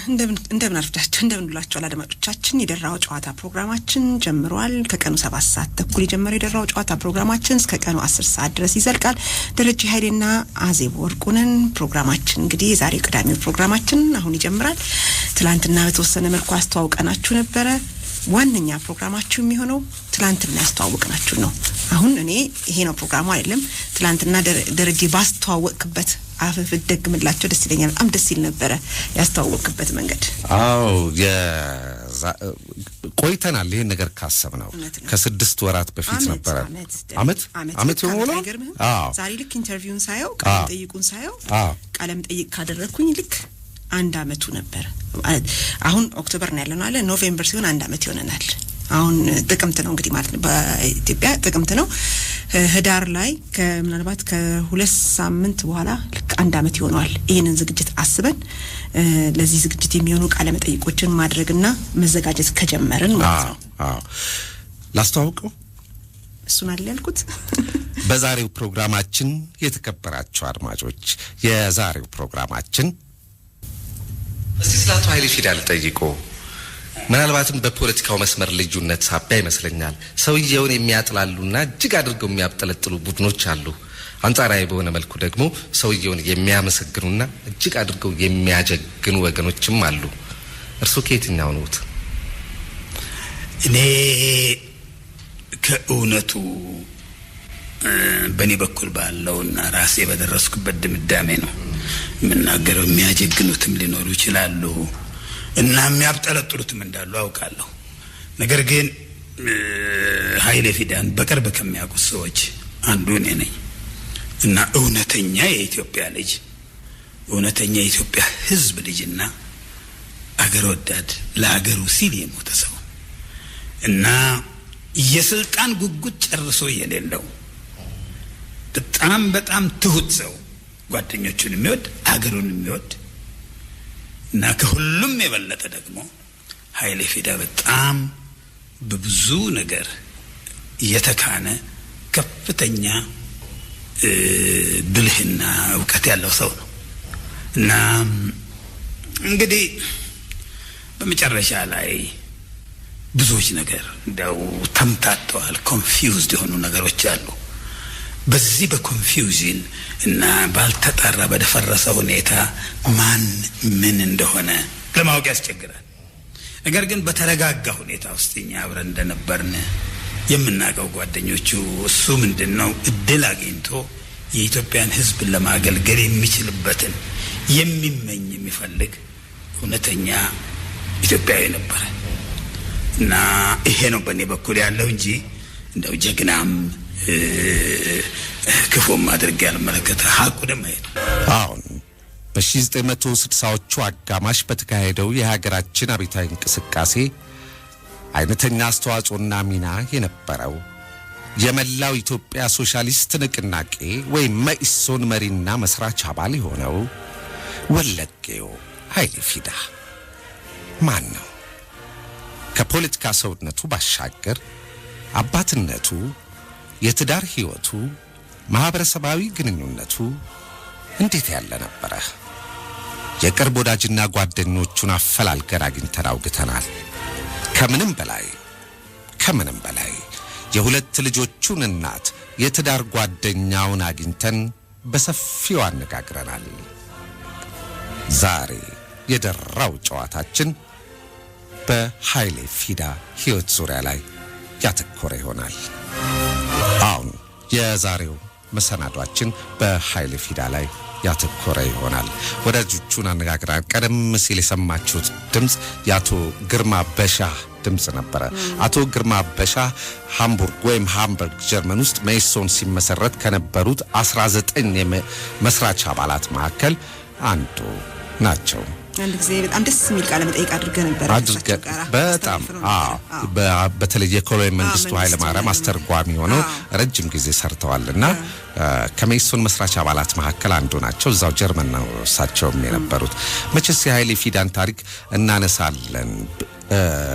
እንደምን አርፍዳችሁ፣ እንደምን ውላችኋል አድማጮቻችን። የደራው ጨዋታ ፕሮግራማችን ጀምሯል። ከቀኑ 7:30 የጀመረው የደራው ጨዋታ ፕሮግራማችን እስከ ቀኑ 10 ሰዓት ድረስ ይዘልቃል። ደረጀ ኃይሌና አዜብ ወርቁንን። ፕሮግራማችን እንግዲህ የዛሬው ቅዳሜው ፕሮግራማችን አሁን ይጀምራል። ትላንትና በተወሰነ መልኩ አስተዋውቀናችሁ ነበረ። ዋነኛ ፕሮግራማችሁ የሚሆነው ትላንትና ያስተዋወቅናችሁ ነው። አሁን እኔ ይሄ ነው ፕሮግራሙ አይደለም። ትላንትና ደረጀ ባስተዋወቅክበት አፍህ ብትደግምላቸው ደስ ይለኛል። በጣም ደስ ይል ነበረ ያስተዋወቅክበት መንገድ። አዎ፣ ቆይተናል። ይሄን ነገር ካሰብነው ከ6 ወራት በፊት ነበረ። አመት አመት የሆነው። አዎ፣ ዛሬ ልክ interview ውን ሳየው፣ ቃለ መጠይቁን ሳየው፣ ቃለ መጠይቅ ካደረግኩኝ ልክ አንድ አመቱ ነበረ። አሁን October ነው ያለነው አለ፣ November ሲሆን አንድ አመት ይሆነናል። አሁን ጥቅምት ነው እንግዲህ ማለት ነው፣ በኢትዮጵያ ጥቅምት ነው። ህዳር ላይ ምናልባት ከ2 ሳምንት በኋላ ልክ አንድ አመት ይሆነዋል። ይህንን ዝግጅት አስበን ለዚህ ዝግጅት የሚሆኑ ቃለ መጠይቆችን ማድረግና መዘጋጀት ከጀመርን ማለት ነው። አዎ፣ ላስተዋውቀው። እሱን አለ ያልኩት። በዛሬው ፕሮግራማችን፣ የተከበራችሁ አድማጮች፣ የዛሬው ፕሮግራማችን እስቲ ስለ አቶ ኃይሌ ፊዳ ልጠይቆ። ምናልባትም በፖለቲካው መስመር ልዩነት ሳቢያ ይመስለኛል ሰውየውን የሚያጥላሉና እጅግ አድርገው የሚያብጠለጥሉ ቡድኖች አሉ። አንጻራዊ በሆነ መልኩ ደግሞ ሰውየውን የሚያመሰግኑና እጅግ አድርገው የሚያጀግኑ ወገኖችም አሉ። እርስዎ ከየትኛው ነዎት? እኔ ከእውነቱ በእኔ በኩል ባለውና ራሴ በደረስኩበት ድምዳሜ ነው የምናገረው። የሚያጀግኑትም ሊኖሩ ይችላሉ እና የሚያብጠለጥሉትም እንዳሉ አውቃለሁ። ነገር ግን ኃይሌ ፊዳን በቅርብ ከሚያውቁት ሰዎች አንዱ እኔ ነኝ እና እውነተኛ የኢትዮጵያ ልጅ፣ እውነተኛ የኢትዮጵያ ሕዝብ ልጅና አገር ወዳድ፣ ለአገሩ ሲል የሞተ ሰው እና የስልጣን ጉጉት ጨርሶ የሌለው፣ በጣም በጣም ትሁት ሰው፣ ጓደኞቹን የሚወድ፣ አገሩን የሚወድ እና ከሁሉም የበለጠ ደግሞ ኃይሌ ፊዳ በጣም በብዙ ነገር የተካነ፣ ከፍተኛ ብልህና እውቀት ያለው ሰው ነው። እና እንግዲህ በመጨረሻ ላይ ብዙዎች ነገር እንዲያው ተምታተዋል። Confused የሆኑ ነገሮች አሉ። በዚህ በ confusion እና ባልተጣራ በደፈረሰ ሁኔታ ማን ምን እንደሆነ ለማወቅ ያስቸግራል። ነገር ግን በተረጋጋ ሁኔታ ውስጥ እኛ አብረን እንደነበርን የምናውቀው ጓደኞቹ፣ እሱ ምንድን ነው፣ እድል አግኝቶ የኢትዮጵያን ሕዝብ ለማገልገል የሚችልበትን የሚመኝ፣ የሚፈልግ እውነተኛ ኢትዮጵያዊ ነበረ። እና ይሄ ነው በእኔ በኩል ያለው እንጂ እንደው ጀግናም ክፉም አድርጌ ያልመለከተ፣ ሀቁ ደግሞ ይሄ ነው። አሁን በ1960ዎቹ አጋማሽ በተካሄደው የሀገራችን አብዮታዊ እንቅስቃሴ አይነተኛ አስተዋጽኦና ሚና የነበረው፣ የመላው ኢትዮጵያ ሶሻሊስት ንቅናቄ ወይም መኢሶን መሪና መስራች አባል የሆነው ወለጌው ኃይሌ ፊዳ ማን ነው? ከፖለቲካ ሰውነቱ ባሻገር አባትነቱ፣ የትዳር ሕይወቱ፣ ማኅበረሰባዊ ግንኙነቱ እንዴት ያለ ነበረ? የቅርብ ወዳጅና ጓደኞቹን አፈላልገን አግኝተን አውግተናል። ከምንም በላይ፣ ከምንም በላይ የሁለት ልጆቹን እናት፣ የትዳር ጓደኛውን አግኝተን በሰፊው አነጋግረናል። ዛሬ የደራው ጨዋታችን በኃይሌ ፊዳ ሕይወት ዙሪያ ላይ ያተኮረ ይሆናል። አሁን የዛሬው መሰናዷችን በኃይሌ ፊዳ ላይ ያተኮረ ይሆናል። ወዳጆቹን አነጋግረናል። ቀደም ሲል የሰማችሁት ድምፅ የአቶ ግርማ በሻህ ድምፅ ነበረ። አቶ ግርማ በሻህ ሃምቡርግ ወይም ሃምበርግ ጀርመን ውስጥ መኢሶን ሲመሰረት ከነበሩት 19 መስራች አባላት መካከል አንዱ ናቸው። አንድ ጊዜ በጣም ደስ የሚል ቃለ መጠይቅ አድርገህ ነበር። አድርገ በጣም፣ አዎ፣ በተለይ የኮሎኔል መንግስቱ ኃይለማርያም አስተርጓሚ ሆነው ረጅም ጊዜ ሰርተዋልና ከመኢሶን መስራች አባላት መካከል አንዱ ናቸው። እዛው ጀርመን ነው እሳቸውም የነበሩት። መቼስ የኃይሌ ፊዳን ታሪክ እናነሳለን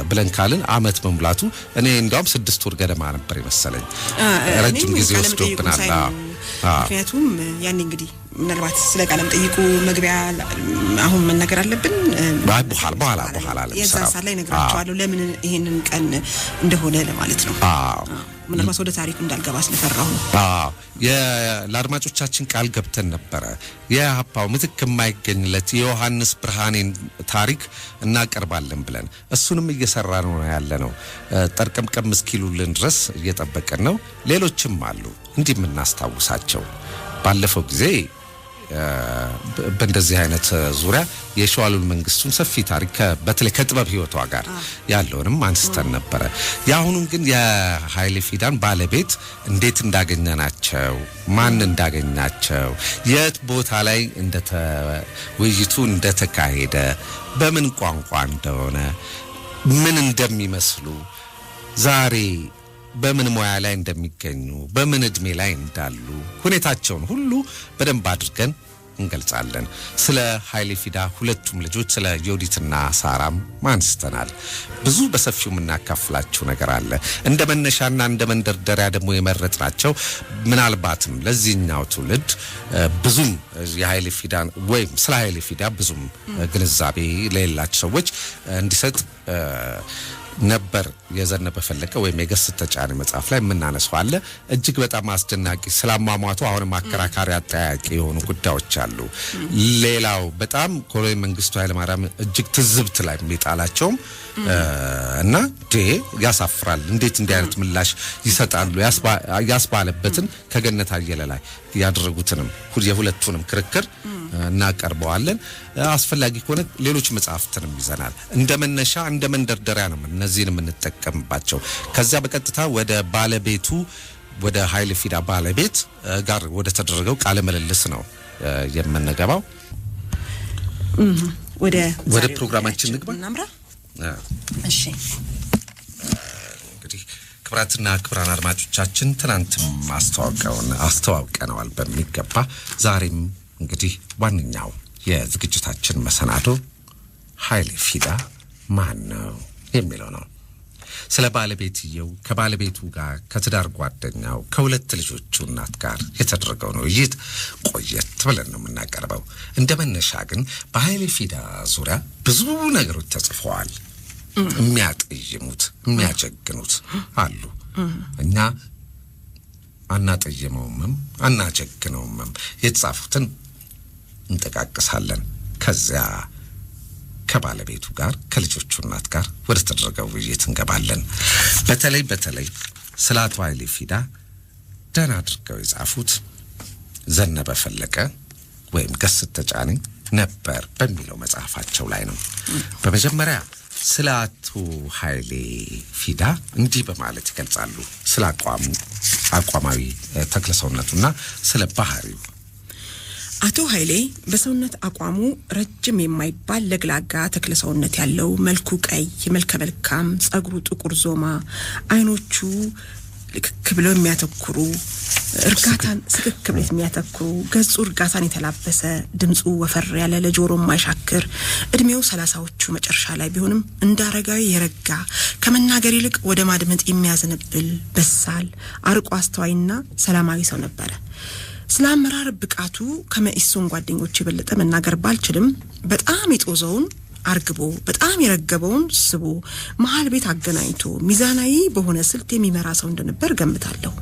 ብለን ካልን አመት መሙላቱ፣ እኔ እንዲያውም 6 ወር ገደማ ነበር የመሰለኝ። ረጅም ጊዜ ወስዶብናል። ምክንያቱም ያኔ እንግዲህ ምናልባት ስለ ቃለ መጠይቁ መግቢያ አሁን መናገር አለብን። በኋላ በኋላ በኋላ የዛን ሰዓት ላይ እነግራቸዋለሁ ለምን ይሄንን ቀን እንደሆነ ለማለት ነው። አዎ፣ ምናልባት ወደ ታሪኩ እንዳልገባ ስለፈራሁ ነው። አዎ፣ ለአድማጮቻችን ቃል ገብተን ነበረ። የኢህአፓው ምትክ የማይገኝለት የዮሐንስ ብርሃኔን ታሪክ እናቀርባለን ብለን እሱንም እየሰራ ነው ያለ ነው። ጠርቀምቀም እስኪሉልን ድረስ እየጠበቅን ነው። ሌሎችም አሉ እንዲህ የምናስታውሳቸው። ባለፈው ጊዜ በእንደዚህ አይነት ዙሪያ የሸዋሉል መንግስቱን ሰፊ ታሪክ በተለይ ከጥበብ ህይወቷ ጋር ያለውንም አንስተን ነበረ። የአሁኑን ግን የኃይሌ ፊዳን ባለቤት እንዴት እንዳገኘናቸው፣ ማን እንዳገኛቸው፣ የት ቦታ ላይ ውይይቱ እንደተካሄደ፣ በምን ቋንቋ እንደሆነ፣ ምን እንደሚመስሉ፣ ዛሬ በምን ሙያ ላይ እንደሚገኙ፣ በምን እድሜ ላይ እንዳሉ ሁኔታቸውን ሁሉ በደንብ አድርገን እንገልጻለን። ስለ ኃይሌ ፊዳ ሁለቱም ልጆች ስለ ዮዲትና ሳራም አንስተናል። ብዙ በሰፊው የምናካፍላችሁ ነገር አለ። እንደ መነሻና እንደ መንደርደሪያ ደግሞ የመረጥናቸው ምናልባትም ለዚህኛው ትውልድ ብዙም የኃይሌ ፊዳን ወይም ስለ ኃይሌ ፊዳ ብዙም ግንዛቤ ለሌላቸው ሰዎች እንዲሰጥ ነበር የዘነበ ፈለቀ ወይም የገስት ተጫኔ መጽሐፍ ላይ የምናነሳው አለ። እጅግ በጣም አስደናቂ ስላሟሟቱ አሁንም አከራካሪ አጠያቂ የሆኑ ጉዳዮች አሉ። ሌላው በጣም ኮሎኔል መንግስቱ ኃይለማርያም እጅግ ትዝብት ላይ የሚጣላቸውም እና ያሳፍራል፣ እንዴት እንዲህ አይነት ምላሽ ይሰጣሉ ያስባለበትን ከገነት አየለ ላይ ያደረጉትንም የሁለቱንም ክርክር እናቀርበዋለን። አስፈላጊ ከሆነ ሌሎች መጽሐፍትንም ይዘናል። እንደ መነሻ እንደ መንደርደሪያ ነው እነዚህን የምንጠቀምባቸው። ከዚያ በቀጥታ ወደ ባለቤቱ ወደ ኃይሌ ፊዳ ባለቤት ጋር ወደ ተደረገው ቃለ ምልልስ ነው የምንገባው። ወደ ፕሮግራማችን ንግባ። እናምራ። እሺ፣ እንግዲህ ክብራትና ክብራን አድማጮቻችን ትናንትም አስተዋውቀነዋል በሚገባ። ዛሬም እንግዲህ ዋነኛው የዝግጅታችን መሰናዶ ኃይሌ ፊዳ ማን ነው የሚለው ነው። ስለ ባለቤትየው ከባለቤቱ ጋር ከትዳር ጓደኛው ከሁለት ልጆቹ እናት ጋር የተደረገውን ውይይት ቆየት ብለን ነው የምናቀርበው። እንደ መነሻ ግን በኃይሌ ፊዳ ዙሪያ ብዙ ነገሮች ተጽፈዋል። የሚያጠይሙት የሚያጀግኑት አሉ። እኛ አናጠይመውምም አናጀግነውምም። የተጻፉትን እንጠቃቅሳለን። ከዚያ ከባለቤቱ ጋር ከልጆቹ እናት ጋር ወደ ተደረገው ውይይት እንገባለን። በተለይ በተለይ ስለ አቶ ኃይሌ ፊዳ ደህና አድርገው የጻፉት ዘነበ ፈለቀ ወይም ገስት ተጫኔ ነበር በሚለው መጽሐፋቸው ላይ ነው። በመጀመሪያ ስለ አቶ ኃይሌ ፊዳ እንዲህ በማለት ይገልጻሉ። ስለ አቋማዊ ተክለሰውነቱና ስለ ባህሪው። አቶ ኃይሌ በሰውነት አቋሙ ረጅም የማይባል ለግላጋ ተክለሰውነት ያለው፣ መልኩ ቀይ፣ መልከ መልካም፣ ጸጉሩ ጥቁር ዞማ፣ አይኖቹ ልክክ ብለው የሚያተኩሩ እርጋታን ስክክ ብለው የሚያተኩሩ፣ ገጹ እርጋታን የተላበሰ፣ ድምፁ ወፈር ያለ ለጆሮ የማይሻክር፣ እድሜው 30ዎቹ መጨረሻ ላይ ቢሆንም እንደ አረጋዊ የረጋ፣ ከመናገር ይልቅ ወደ ማድመጥ የሚያዘነብል በሳል፣ አርቆ አስተዋይና ሰላማዊ ሰው ነበረ። ስለ አመራር ብቃቱ ከመኢሶን ጓደኞች የበለጠ መናገር ባልችልም በጣም የጦዘውን አርግቦ በጣም የረገበውን ስቦ መሀል ቤት አገናኝቶ ሚዛናዊ በሆነ ስልት የሚመራ ሰው እንደነበር ገምታለሁ።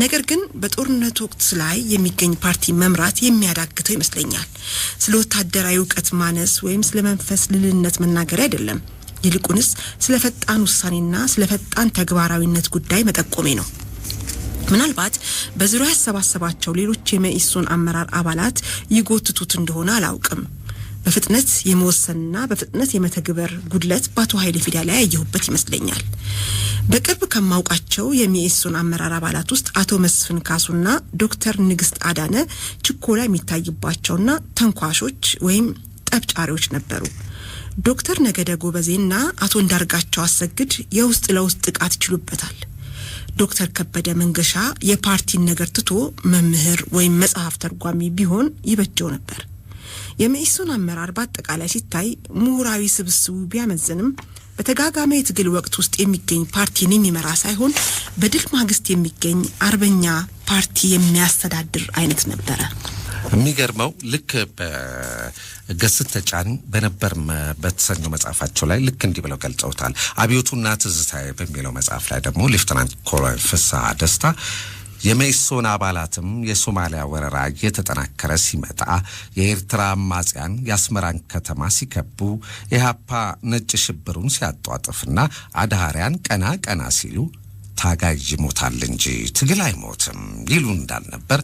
ነገር ግን በጦርነት ወቅት ላይ የሚገኝ ፓርቲ መምራት የሚያዳግተው ይመስለኛል። ስለ ወታደራዊ እውቀት ማነስ ወይም ስለ መንፈስ ልልነት መናገር አይደለም። ይልቁንስ ስለ ፈጣን ውሳኔና ስለ ፈጣን ተግባራዊነት ጉዳይ መጠቆሜ ነው። ምናልባት በዙሪያ ያሰባሰባቸው ሌሎች የመኢሶን አመራር አባላት ይጎትቱት እንደሆነ አላውቅም። በፍጥነት የመወሰንና በፍጥነት የመተግበር ጉድለት በአቶ ኃይሌ ፊዳ ላይ ያየሁበት ይመስለኛል። በቅርብ ከማውቃቸው የመኢሶን አመራር አባላት ውስጥ አቶ መስፍን ካሱና ዶክተር ንግስት አዳነ ችኮላ የሚታይባቸውና ተንኳሾች ወይም ጠብጫሪዎች ነበሩ። ዶክተር ነገደ ጎበዜና አቶ እንዳርጋቸው አሰግድ የውስጥ ለውስጥ ጥቃት ይችሉበታል። ዶክተር ከበደ መንገሻ የፓርቲን ነገር ትቶ መምህር ወይም መጽሐፍ ተርጓሚ ቢሆን ይበጀው ነበር። የመኢሶን አመራር በአጠቃላይ ሲታይ ምሁራዊ ስብስቡ ቢያመዝንም በተጋጋመ የትግል ወቅት ውስጥ የሚገኝ ፓርቲን የሚመራ ሳይሆን በድል ማግስት የሚገኝ አርበኛ ፓርቲ የሚያስተዳድር አይነት ነበረ። የሚገርመው ልክ በገስት ተጫን በነበር በተሰኘው መጽሐፋቸው ላይ ልክ እንዲህ ብለው ገልጸውታል። አብዮቱና ትዝታዬ በሚለው መጽሐፍ ላይ ደግሞ ሌፍተናንት ኮሎኔል ፍስሐ ደስታ የመኢሶን አባላትም የሶማሊያ ወረራ እየተጠናከረ ሲመጣ፣ የኤርትራ አማጽያን የአስመራን ከተማ ሲከቡ፣ ኢህአፓ ነጭ ሽብሩን ሲያጧጥፍና አድሃሪያን ቀና ቀና ሲሉ ታጋይ ይሞታል እንጂ ትግል አይሞትም ይሉ እንዳልነበር፣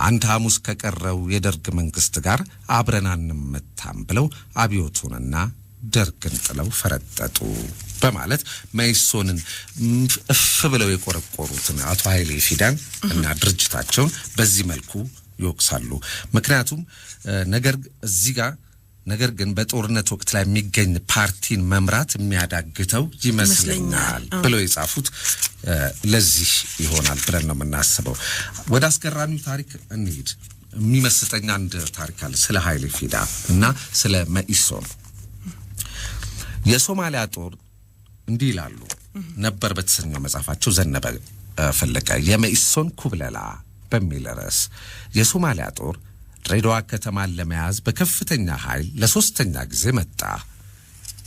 አንድ ሐሙስ ከቀረው የደርግ መንግስት ጋር አብረን አንመታም ብለው አብዮቱንና ደርግን ጥለው ፈረጠጡ በማለት መኢሶንን እፍ ብለው የቆረቆሩትን አቶ ኃይሌ ፊዳን እና ድርጅታቸውን በዚህ መልኩ ይወቅሳሉ። ምክንያቱም ነገር እዚህ ጋር ነገር ግን በጦርነት ወቅት ላይ የሚገኝ ፓርቲን መምራት የሚያዳግተው ይመስለኛል ብለው የጻፉት ለዚህ ይሆናል ብለን ነው የምናስበው። ወደ አስገራሚው ታሪክ እንሂድ። የሚመስጠኝ አንድ ታሪክ አለ ስለ ኃይሌ ፊዳ እና ስለ መኢሶን። የሶማሊያ ጦር እንዲህ ይላሉ ነበር በተሰኘው መጽሐፋቸው ዘነበ ፈለቀ የመኢሶን ኩብለላ በሚል ርዕስ፣ የሶማሊያ ጦር ድሬዳዋ ከተማን ለመያዝ በከፍተኛ ኃይል ለሶስተኛ ጊዜ መጣ።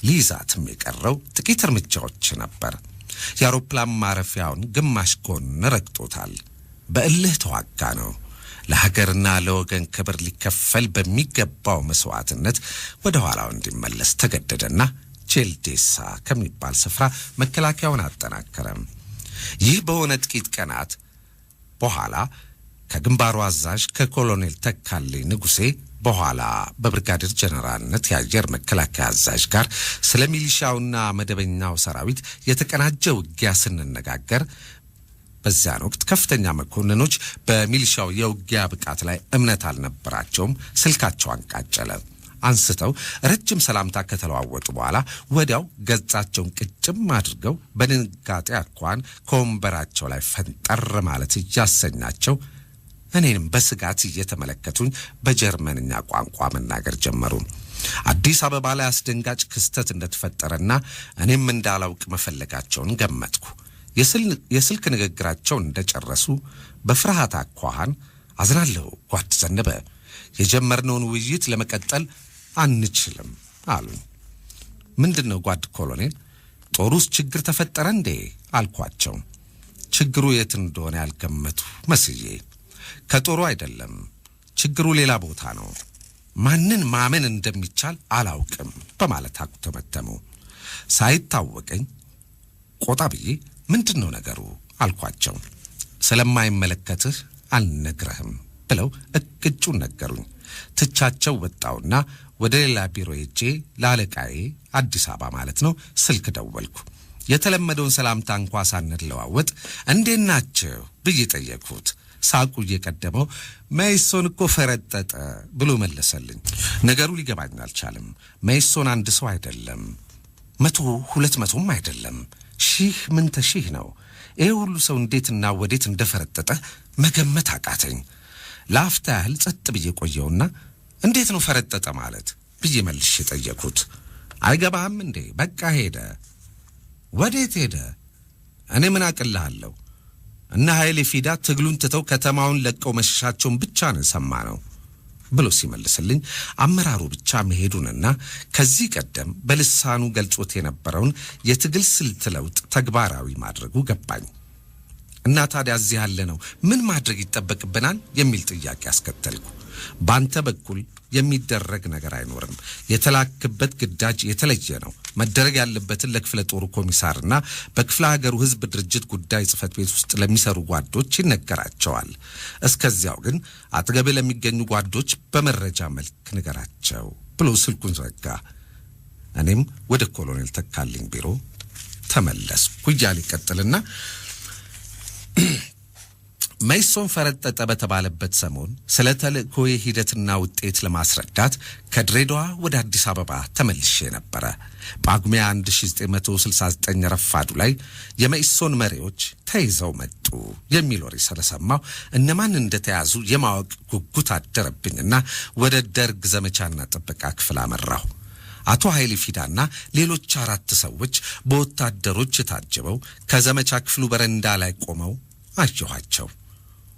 ሊይዛትም የቀረው ጥቂት እርምጃዎች ነበር። የአውሮፕላን ማረፊያውን ግማሽ ጎን ረግጦታል። በእልህ ተዋጋ ነው። ለሀገርና ለወገን ክብር ሊከፈል በሚገባው መስዋዕትነት ወደ ኋላው እንዲመለስ ተገደደና ቼልዴሳ ከሚባል ስፍራ መከላከያውን አጠናከረም። ይህ በሆነ ጥቂት ቀናት በኋላ ከግንባሩ አዛዥ ከኮሎኔል ተካልኝ ንጉሴ፣ በኋላ በብርጋዴር ጀነራልነት የአየር መከላከያ አዛዥ ጋር ስለ ሚሊሻውና መደበኛው ሰራዊት የተቀናጀ ውጊያ ስንነጋገር፣ በዚያን ወቅት ከፍተኛ መኮንኖች በሚሊሻው የውጊያ ብቃት ላይ እምነት አልነበራቸውም። ስልካቸው አንቃጨለ። አንስተው ረጅም ሰላምታ ከተለዋወጡ በኋላ ወዲያው ገጻቸውን ቅጭም አድርገው በድንጋጤ አኳኋን ከወንበራቸው ላይ ፈንጠር ማለት እያሰኛቸው እኔንም በስጋት እየተመለከቱኝ በጀርመንኛ ቋንቋ መናገር ጀመሩ። አዲስ አበባ ላይ አስደንጋጭ ክስተት እንደተፈጠረና እኔም እንዳላውቅ መፈለጋቸውን ገመትኩ። የስልክ ንግግራቸውን እንደጨረሱ በፍርሃት አኳኋን አዝናለሁ ጓድ ዘነበ፣ የጀመርነውን ውይይት ለመቀጠል አንችልም አሉኝ። ምንድን ነው ጓድ ኮሎኔል፣ ጦር ውስጥ ችግር ተፈጠረ እንዴ አልኳቸው። ችግሩ የት እንደሆነ ያልገመቱ መስዬ፣ ከጦሩ አይደለም፣ ችግሩ ሌላ ቦታ ነው። ማንን ማመን እንደሚቻል አላውቅም በማለት አኩተመተሙ። ሳይታወቀኝ ቆጣ ብዬ ምንድን ነው ነገሩ አልኳቸው። ስለማይመለከትህ አልነግረህም ብለው እቅጩን ነገሩኝ። ትቻቸው ወጣውና ወደ ሌላ ቢሮ ሄጄ ለአለቃዬ፣ አዲስ አበባ ማለት ነው፣ ስልክ ደወልኩ። የተለመደውን ሰላምታ እንኳ ሳንለዋወጥ እንዴት ናቸው ብዬ ጠየቅኩት። ሳቁ እየቀደመው መኢሶን እኮ ፈረጠጠ ብሎ መለሰልኝ። ነገሩ ሊገባኝ አልቻለም። መኢሶን አንድ ሰው አይደለም፣ 100 200ም አይደለም፣ ሺህ ምንተ ሺህ ነው። ይህ ሁሉ ሰው እንዴትና ወዴት እንደፈረጠጠ መገመት አቃተኝ። ለአፍታ ያህል ጸጥ ብዬ ቆየውና እንዴት ነው ፈረጠጠ ማለት ብዬ መልሼ ጠየኩት። አይገባህም እንዴ? በቃ ሄደ። ወዴት ሄደ? እኔ ምን አቅልሃለሁ? እነ ኃይሌ ፊዳ ትግሉን ትተው ከተማውን ለቀው መሸሻቸውን ብቻ ነው የሰማነው ብሎ ሲመልስልኝ አመራሩ ብቻ መሄዱንና ከዚህ ቀደም በልሳኑ ገልጾት የነበረውን የትግል ስልት ለውጥ ተግባራዊ ማድረጉ ገባኝ። እና ታዲያ እዚህ ያለነው ምን ማድረግ ይጠበቅብናል የሚል ጥያቄ አስከተልኩ። ባንተ በኩል የሚደረግ ነገር አይኖርም። የተላክበት ግዳጅ የተለየ ነው። መደረግ ያለበትን ለክፍለ ጦሩ ኮሚሳርና በክፍለ ሀገሩ ሕዝብ ድርጅት ጉዳይ ጽሕፈት ቤት ውስጥ ለሚሰሩ ጓዶች ይነገራቸዋል። እስከዚያው ግን አጠገብህ ለሚገኙ ጓዶች በመረጃ መልክ ንገራቸው ብሎ ስልኩን ዘጋ። እኔም ወደ ኮሎኔል ተካልኝ ቢሮ ተመለስኩ እያለ ይቀጥልና መኢሶን ፈረጠጠ በተባለበት ሰሞን ስለ ተልእኮ የሂደትና ውጤት ለማስረዳት ከድሬዳዋ ወደ አዲስ አበባ ተመልሼ ነበረ። ጳጉሜ 1969 ረፋዱ ላይ የመኢሶን መሪዎች ተይዘው መጡ የሚል ወሬ ስለሰማሁ እነማን እንደተያዙ የማወቅ ጉጉት አደረብኝና ወደ ደርግ ዘመቻና ጥበቃ ክፍል አመራሁ። አቶ ኃይሌ ፊዳና ሌሎች አራት ሰዎች በወታደሮች ታጅበው ከዘመቻ ክፍሉ በረንዳ ላይ ቆመው አየኋቸው።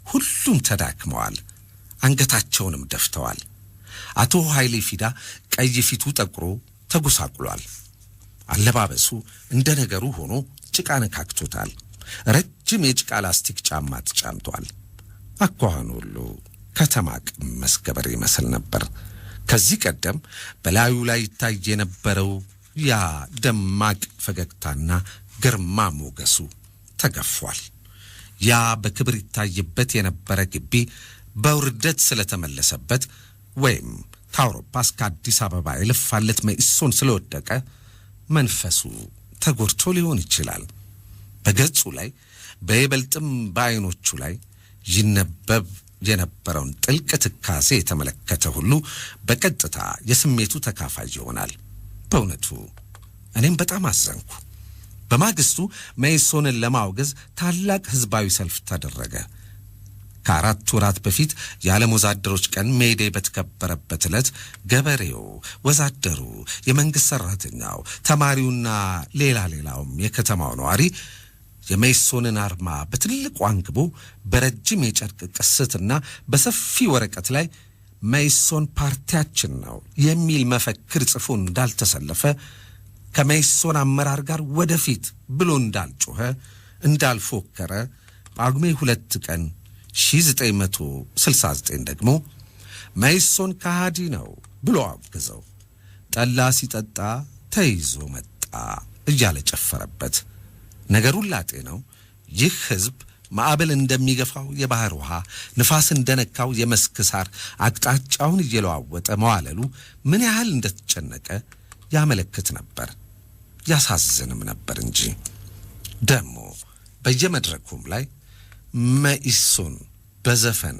ሁሉም ተዳክመዋል። አንገታቸውንም ደፍተዋል። አቶ ኃይሌ ፊዳ ቀይ ፊቱ ጠቁሮ ተጎሳቁሏል። አለባበሱ እንደ ነገሩ ሆኖ ጭቃ ነካክቶታል። ረጅም የጭቃ ላስቲክ ጫማ ተጫምቷል። አኳኋኑ ሁሉ ከተማ ቅመስ ገበሬ ይመስል ነበር። ከዚህ ቀደም በላዩ ላይ ይታይ የነበረው ያ ደማቅ ፈገግታና ግርማ ሞገሱ ተገፏል። ያ በክብር ይታይበት የነበረ ግቢ በውርደት ስለተመለሰበት ወይም ከአውሮፓ እስከ አዲስ አበባ የለፋለት መኢሶን ስለወደቀ መንፈሱ ተጎድቶ ሊሆን ይችላል። በገጹ ላይ በይበልጥም በዐይኖቹ ላይ ይነበብ የነበረውን ጥልቅ ትካዜ የተመለከተ ሁሉ በቀጥታ የስሜቱ ተካፋይ ይሆናል። በእውነቱ እኔም በጣም አዘንኩ። በማግስቱ መኢሶንን ለማውገዝ ታላቅ ሕዝባዊ ሰልፍ ተደረገ። ከ4 ወራት በፊት የዓለም ወዛደሮች ቀን May Day በተከበረበት ዕለት ገበሬው፣ ወዛደሩ፣ የመንግሥት ሠራተኛው፣ ተማሪውና ሌላ ሌላውም የከተማው ነዋሪ የመኢሶንን አርማ በትልቁ አንግቦ በረጅም የጨርቅ ቅስትና በሰፊ ወረቀት ላይ "መኢሶን ፓርቲያችን ነው" የሚል መፈክር ጽፎ እንዳልተሰለፈ፣ ከመኢሶን አመራር ጋር ወደፊት ብሎ እንዳልጮኸ፣ እንዳልፎከረ፣ ጳጉሜ 2 ቀን 1969 ደግሞ መኢሶን ከሃዲ ነው ብሎ አውግዘው ጠላ ሲጠጣ ተይዞ መጣ እያለ ጨፈረበት። ነገሩን ላጤነው ይህ ሕዝብ ማዕበል እንደሚገፋው የባህር ውሃ፣ ንፋስ እንደነካው የመስክ ሳር አቅጣጫውን እየለዋወጠ መዋለሉ ምን ያህል እንደተጨነቀ ያመለክት ነበር። ያሳዝንም ነበር እንጂ። ደግሞ በየመድረኩም ላይ መኢሶን በዘፈን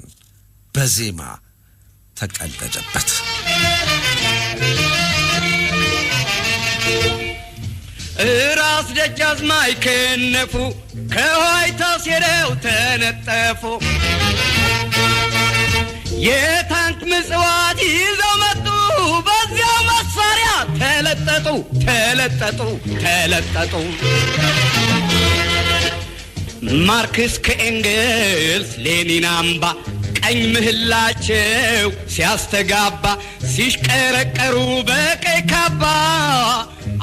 በዜማ ተቀለደበት። ራስ ደጃዝማች ከነፉ ከዋይት ሃውስ ሄደው ተነጠፉ። የታንክ ምጽዋት ይዘው መጡ። በዚያው መሳሪያ ተለጠጡ ተለጠጡ ተለጠጡ። ማርክስ ከኤንግልስ ሌኒን አምባ ቀኝ ምህላቸው ሲያስተጋባ ሲሽቀረቀሩ በቀይ ካባ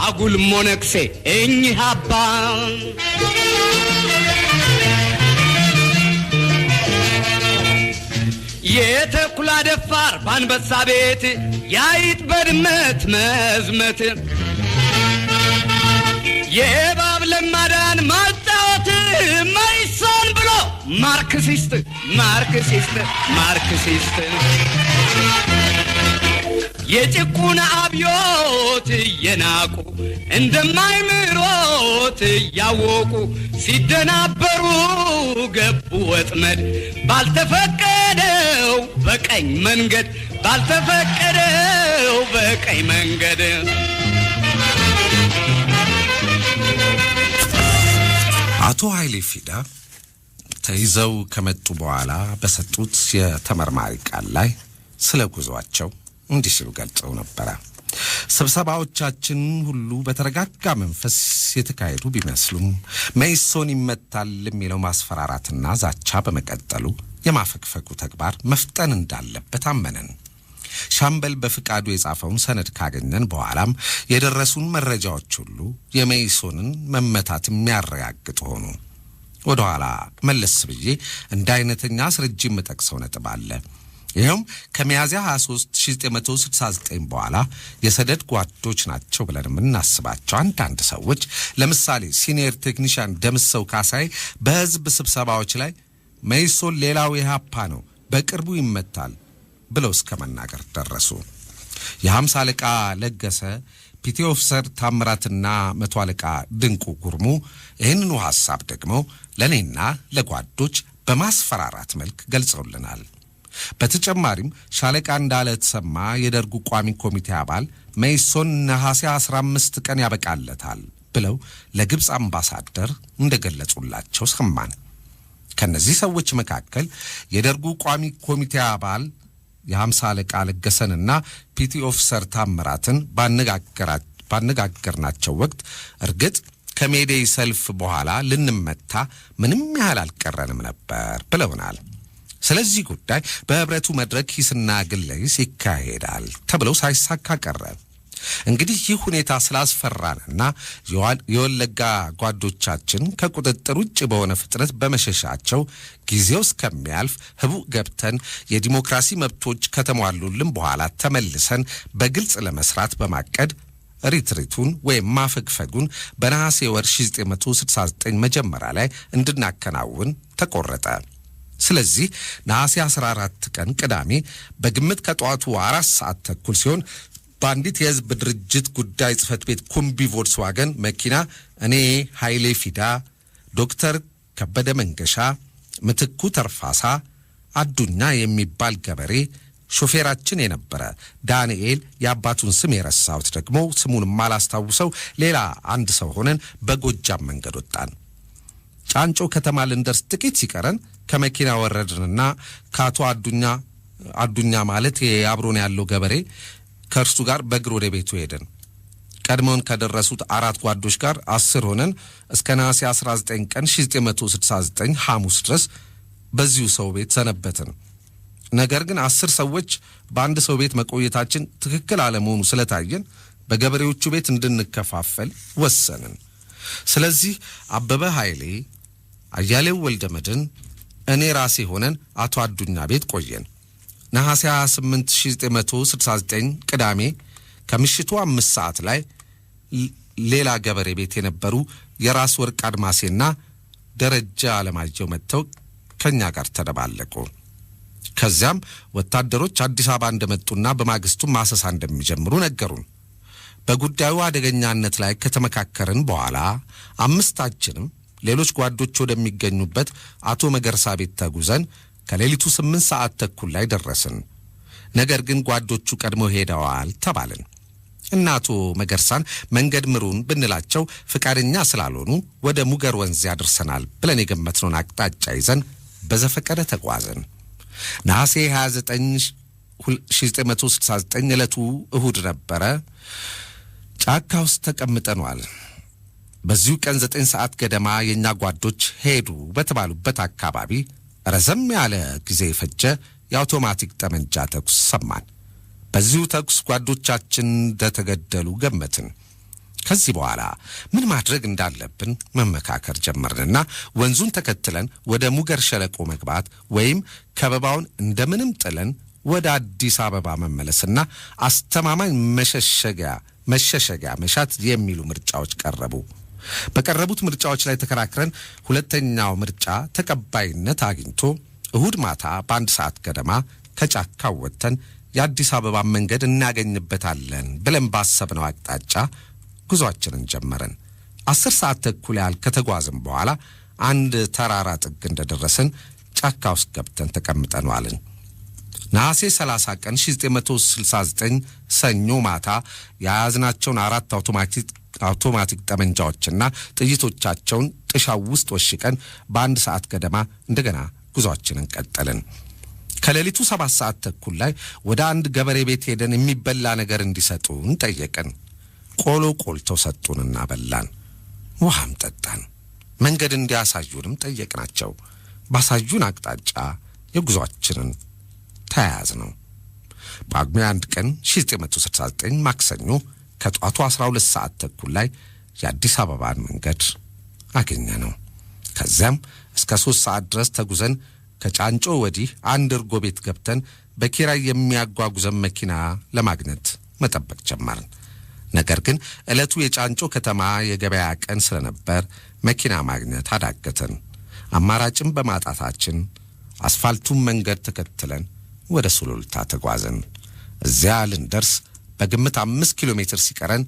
አጉል ሞነክሴ እኚህ አባ። የተኩላ ደፋር ባንበሳ ቤት ያይጥ በድመት መዝመት የእባብ ለማዳን ማጫወት መኢሶን ብሎ ማርክሲስት ማርክሲስት ማርክሲስት የጭቁን አብዮት እየናቁ እንደማይምሮት እያወቁ ሲደናበሩ ገቡ ወጥመድ ባልተፈቀደው በቀኝ መንገድ ባልተፈቀደው በቀኝ መንገድ። አቶ ኃይሌ ፊዳ ተይዘው ከመጡ በኋላ በሰጡት የተመርማሪ ቃል ላይ ስለ ጉዟቸው እንዲህ ሲሉ ገልጸው ነበረ። ስብሰባዎቻችን ሁሉ በተረጋጋ መንፈስ የተካሄዱ ቢመስሉም መኢሶን ይመታል የሚለው ማስፈራራትና ዛቻ በመቀጠሉ የማፈግፈጉ ተግባር መፍጠን እንዳለበት አመንን። ሻምበል በፍቃዱ የጻፈውን ሰነድ ካገኘን በኋላም የደረሱን መረጃዎች ሁሉ የመኢሶንን መመታት የሚያረጋግጡ ሆኑ። ወደ ኋላ መለስ ብዬ እንደ አይነተኛ አስረጂ የምጠቅሰው ነጥብ አለ። ይኸውም ከሚያዝያ 23 1969 በኋላ የሰደድ ጓዶች ናቸው ብለን የምናስባቸው አንዳንድ ሰዎች፣ ለምሳሌ senior technician ደምሰው ካሳይ፣ በሕዝብ ስብሰባዎች ላይ መኢሶን ሌላው ኢህአፓ ነው፣ በቅርቡ ይመታል ብለው እስከ መናገር ደረሱ። የ50 አለቃ ለገሰ፣ petty officer ታምራትና መቶ አለቃ ድንቁ ጉርሙ ይህንኑ ሐሳብ ደግሞ ለእኔና ለጓዶች በማስፈራራት መልክ ገልጸውልናል። በተጨማሪም ሻለቃ እንዳለ ተሰማ የደርጉ ቋሚ ኮሚቴ አባል መኢሶን ነሐሴ 15 ቀን ያበቃለታል ብለው ለግብፅ አምባሳደር እንደገለጹላቸው ሰማን። ከነዚህ ሰዎች መካከል የደርጉ ቋሚ ኮሚቴ አባል የ50 አለቃ ለገሰንና petty officer ታምራትን ባነጋገርናቸው ወቅት እርግጥ ከ May Day ሰልፍ በኋላ ልንመታ ምንም ያህል አልቀረንም ነበር ብለውናል። ስለዚህ ጉዳይ በህብረቱ መድረክ ሂስና ግለ ሂስ ይካሄዳል ተብለው ሳይሳካ ቀረ። እንግዲህ ይህ ሁኔታ ስላስፈራንና የወለጋ ጓዶቻችን ከቁጥጥር ውጭ በሆነ ፍጥነት በመሸሻቸው ጊዜው እስከሚያልፍ ህቡዕ ገብተን የዲሞክራሲ መብቶች ከተሟሉልን በኋላ ተመልሰን በግልጽ ለመስራት በማቀድ retreat ኡን ወይም ማፈግፈጉን በነሐሴ ወር 1969 መጀመሪያ ላይ እንድናከናውን ተቆረጠ። ስለዚህ ነሐሴ 14 ቀን ቅዳሜ በግምት ከጠዋቱ 4:30 ሲሆን በአንዲት የህዝብ ድርጅት ጉዳይ ጽሕፈት ቤት ኩምቢ ቮልስዋገን መኪና እኔ ኃይሌ ፊዳ፣ ዶክተር ከበደ መንገሻ፣ ምትኩ ተርፋሳ፣ አዱኛ የሚባል ገበሬ፣ ሾፌራችን የነበረ ዳንኤል የአባቱን ስም የረሳሁት ደግሞ ስሙን ማላስታውሰው ሌላ አንድ ሰው ሆነን በጎጃም መንገድ ወጣን። ጫንጮ ከተማ ልንደርስ ጥቂት ሲቀረን ከመኪና ወረድንና ከአቶ አዱኛ ማለት አብሮን ያለው ገበሬ ከእርሱ ጋር በእግር ወደ ቤቱ ሄደን ቀድመውን ከደረሱት አራት ጓዶች ጋር 10 ሆነን እስከ ነሐሴ 19 ቀን 1969 ሐሙስ ድረስ በዚሁ ሰው ቤት ሰነበትን። ነገር ግን 10 ሰዎች በአንድ ሰው ቤት መቆየታችን ትክክል አለመሆኑ ስለታየን በገበሬዎቹ ቤት እንድንከፋፈል ወሰንን። ስለዚህ አበበ ኃይሌ፣ አያሌው ወልደመድን፣ እኔ ራሴ ሆነን አቶ አዱኛ ቤት ቆየን። ነሐሴ 28 1969 ቅዳሜ ከምሽቱ 5 ሰዓት ላይ ሌላ ገበሬ ቤት የነበሩ የራስ ወርቅ አድማሴና ደረጃ አለማየሁ መጥተው ከኛ ጋር ተደባለቁ። ከዚያም ወታደሮች አዲስ አበባ እንደመጡና በማግስቱ ማሰሳ እንደሚጀምሩ ነገሩን። በጉዳዩ አደገኛነት ላይ ከተመካከርን በኋላ አምስታችንም ሌሎች ጓዶች ወደሚገኙበት አቶ መገርሳ ቤት ተጉዘን ከሌሊቱ 8:30 ላይ ደረስን። ነገር ግን ጓዶቹ ቀድመው ሄደዋል ተባልን። እና አቶ መገርሳን መንገድ ምሩን ብንላቸው ፍቃደኛ ስላልሆኑ ወደ ሙገር ወንዝ ያደርሰናል ብለን የገመትነውን አቅጣጫ ይዘን በዘፈቀደ ተጓዝን። ነሐሴ 29 1969 ዕለቱ እሁድ ነበረ። ጫካ ውስጥ ተቀምጠናል። በዚሁ ቀን 9 ሰዓት ገደማ የኛ ጓዶች ሄዱ በተባሉበት አካባቢ ረዘም ያለ ጊዜ የፈጀ የአውቶማቲክ ጠመንጃ ተኩስ ሰማን። በዚሁ ተኩስ ጓዶቻችን እንደተገደሉ ገመትን። ከዚህ በኋላ ምን ማድረግ እንዳለብን መመካከር ጀመርንና ወንዙን ተከትለን ወደ ሙገር ሸለቆ መግባት ወይም ከበባውን እንደምንም ጥለን ወደ አዲስ አበባ መመለስና አስተማማኝ መሸሸጊያ መሻት የሚሉ ምርጫዎች ቀረቡ። በቀረቡት ምርጫዎች ላይ ተከራክረን ሁለተኛው ምርጫ ተቀባይነት አግኝቶ እሁድ ማታ በ1 ሰዓት ገደማ ከጫካው ወጥተን የአዲስ አበባ መንገድ እናገኝበታለን ብለን ባሰብነው አቅጣጫ ጉዟችንን ጀመርን። 10:30 ያህል ከተጓዝን በኋላ አንድ ተራራ ጥግ እንደደረስን ጫካ ውስጥ ገብተን ተቀምጠን ዋልን። ነሐሴ 30 ቀን 1969 ሰኞ ማታ የያዝናቸውን 4 አውቶማቲክ ጠመንጃዎችና ጥይቶቻቸውን ጥሻው ውስጥ ወሽቀን በ1 ሰዓት ገደማ እንደገና ጉዟችንን ቀጠልን። ከሌሊቱ 7:30 ላይ ወደ አንድ ገበሬ ቤት ሄደን የሚበላ ነገር እንዲሰጡን ጠየቅን። ቆሎ ቆልተው ሰጡንና በላን፣ ውሃም ጠጣን። መንገድ እንዲያሳዩንም ጠየቅናቸው። ባሳዩን አቅጣጫ የጉዟችንን ተያያዝነው። ጳጉሜ 1 ቀን 1969 ማክሰኞ ከጧቱ 12:30 ላይ የአዲስ አበባን መንገድ አገኘነው። ከዚያም እስከ 3 ሰዓት ድረስ ተጉዘን ከጫንጮ ወዲህ አንድ እርጎ ቤት ገብተን በኪራይ የሚያጓጉዘን መኪና ለማግኘት መጠበቅ ጀመርን። ነገር ግን ዕለቱ የጫንጮ ከተማ የገበያ ቀን ስለነበር መኪና ማግኘት አዳገተን። አማራጭም በማጣታችን አስፋልቱን መንገድ ተከትለን ወደ ሱሉልታ ተጓዝን። እዚያ ልንደርስ በግምት 5 ኪሎ ሜትር ሲቀረን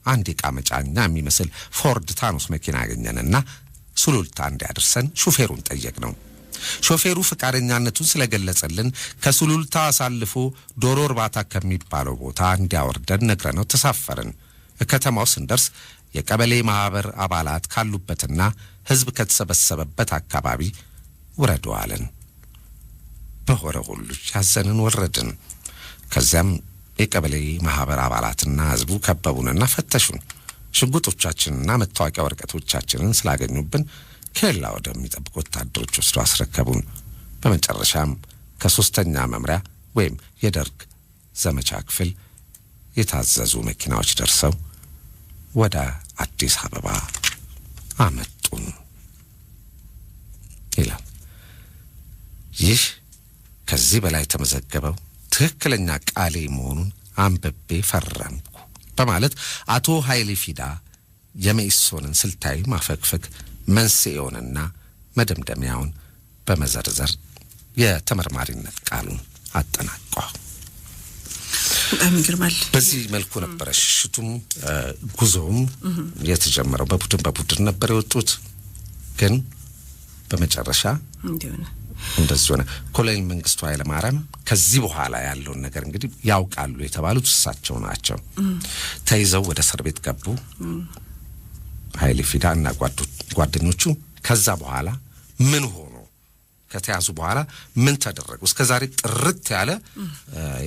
አንድ ዕቃ መጫኛ የሚመስል ፎርድ ታኖስ መኪና አገኘንና ሱሉልታ እንዲያደርሰን ሾፌሩን ጠየቅነው። ሾፌሩ ፈቃደኛነቱን ስለገለጸልን ከሱሉልታ አሳልፎ ዶሮ እርባታ ከሚባለው ቦታ እንዲያወርደን ነግረነው ተሳፈርን። ከተማው ስንደርስ የቀበሌ ማህበር አባላት ካሉበትና ህዝብ ከተሰበሰበበት አካባቢ ውረዱ አለን። በሆረ ሁሉ ያዘንን ወረድን። ከዚያም የቀበሌ ማህበር አባላትና ህዝቡ ከበቡንና ፈተሹን። ሽጉጦቻችንና መታወቂያ ወረቀቶቻችንን ስላገኙብን ኬላ ወደሚጠብቁ ወታደሮች ወስደው አስረከቡን። በመጨረሻም ከሶስተኛ መምሪያ ወይም የደርግ ዘመቻ ክፍል የታዘዙ መኪናዎች ደርሰው ወደ አዲስ አበባ አመጡን ይላል። ይህ ከዚህ በላይ የተመዘገበው ትክክለኛ ቃሌ መሆኑን አንብቤ ፈረምኩ በማለት አቶ ኃይሌ ፊዳ የመኢሶንን ስልታዊ ማፈግፈግ መንስኤውንና መደምደሚያውን በመዘርዘር የተመርማሪነት ቃሉን አጠናቋል። በጣም ይገርማል። በዚህ መልኩ ነበረ ሽሽቱም ጉዞውም የተጀመረው። በቡድን በቡድን ነበር የወጡት፣ ግን በመጨረሻ እንደዚህ ሆነ። ኮሎኔል መንግስቱ ኃይለማርያም ከዚህ በኋላ ያለውን ነገር እንግዲህ ያውቃሉ የተባሉት እሳቸው ናቸው። ተይዘው ወደ እስር ቤት ገቡ ኃይሌ ፊዳ እና ጓደኞቹ። ከዛ በኋላ ምን ሆኑ? ከተያዙ በኋላ ምን ተደረጉ? እስከ ዛሬ ጥርት ያለ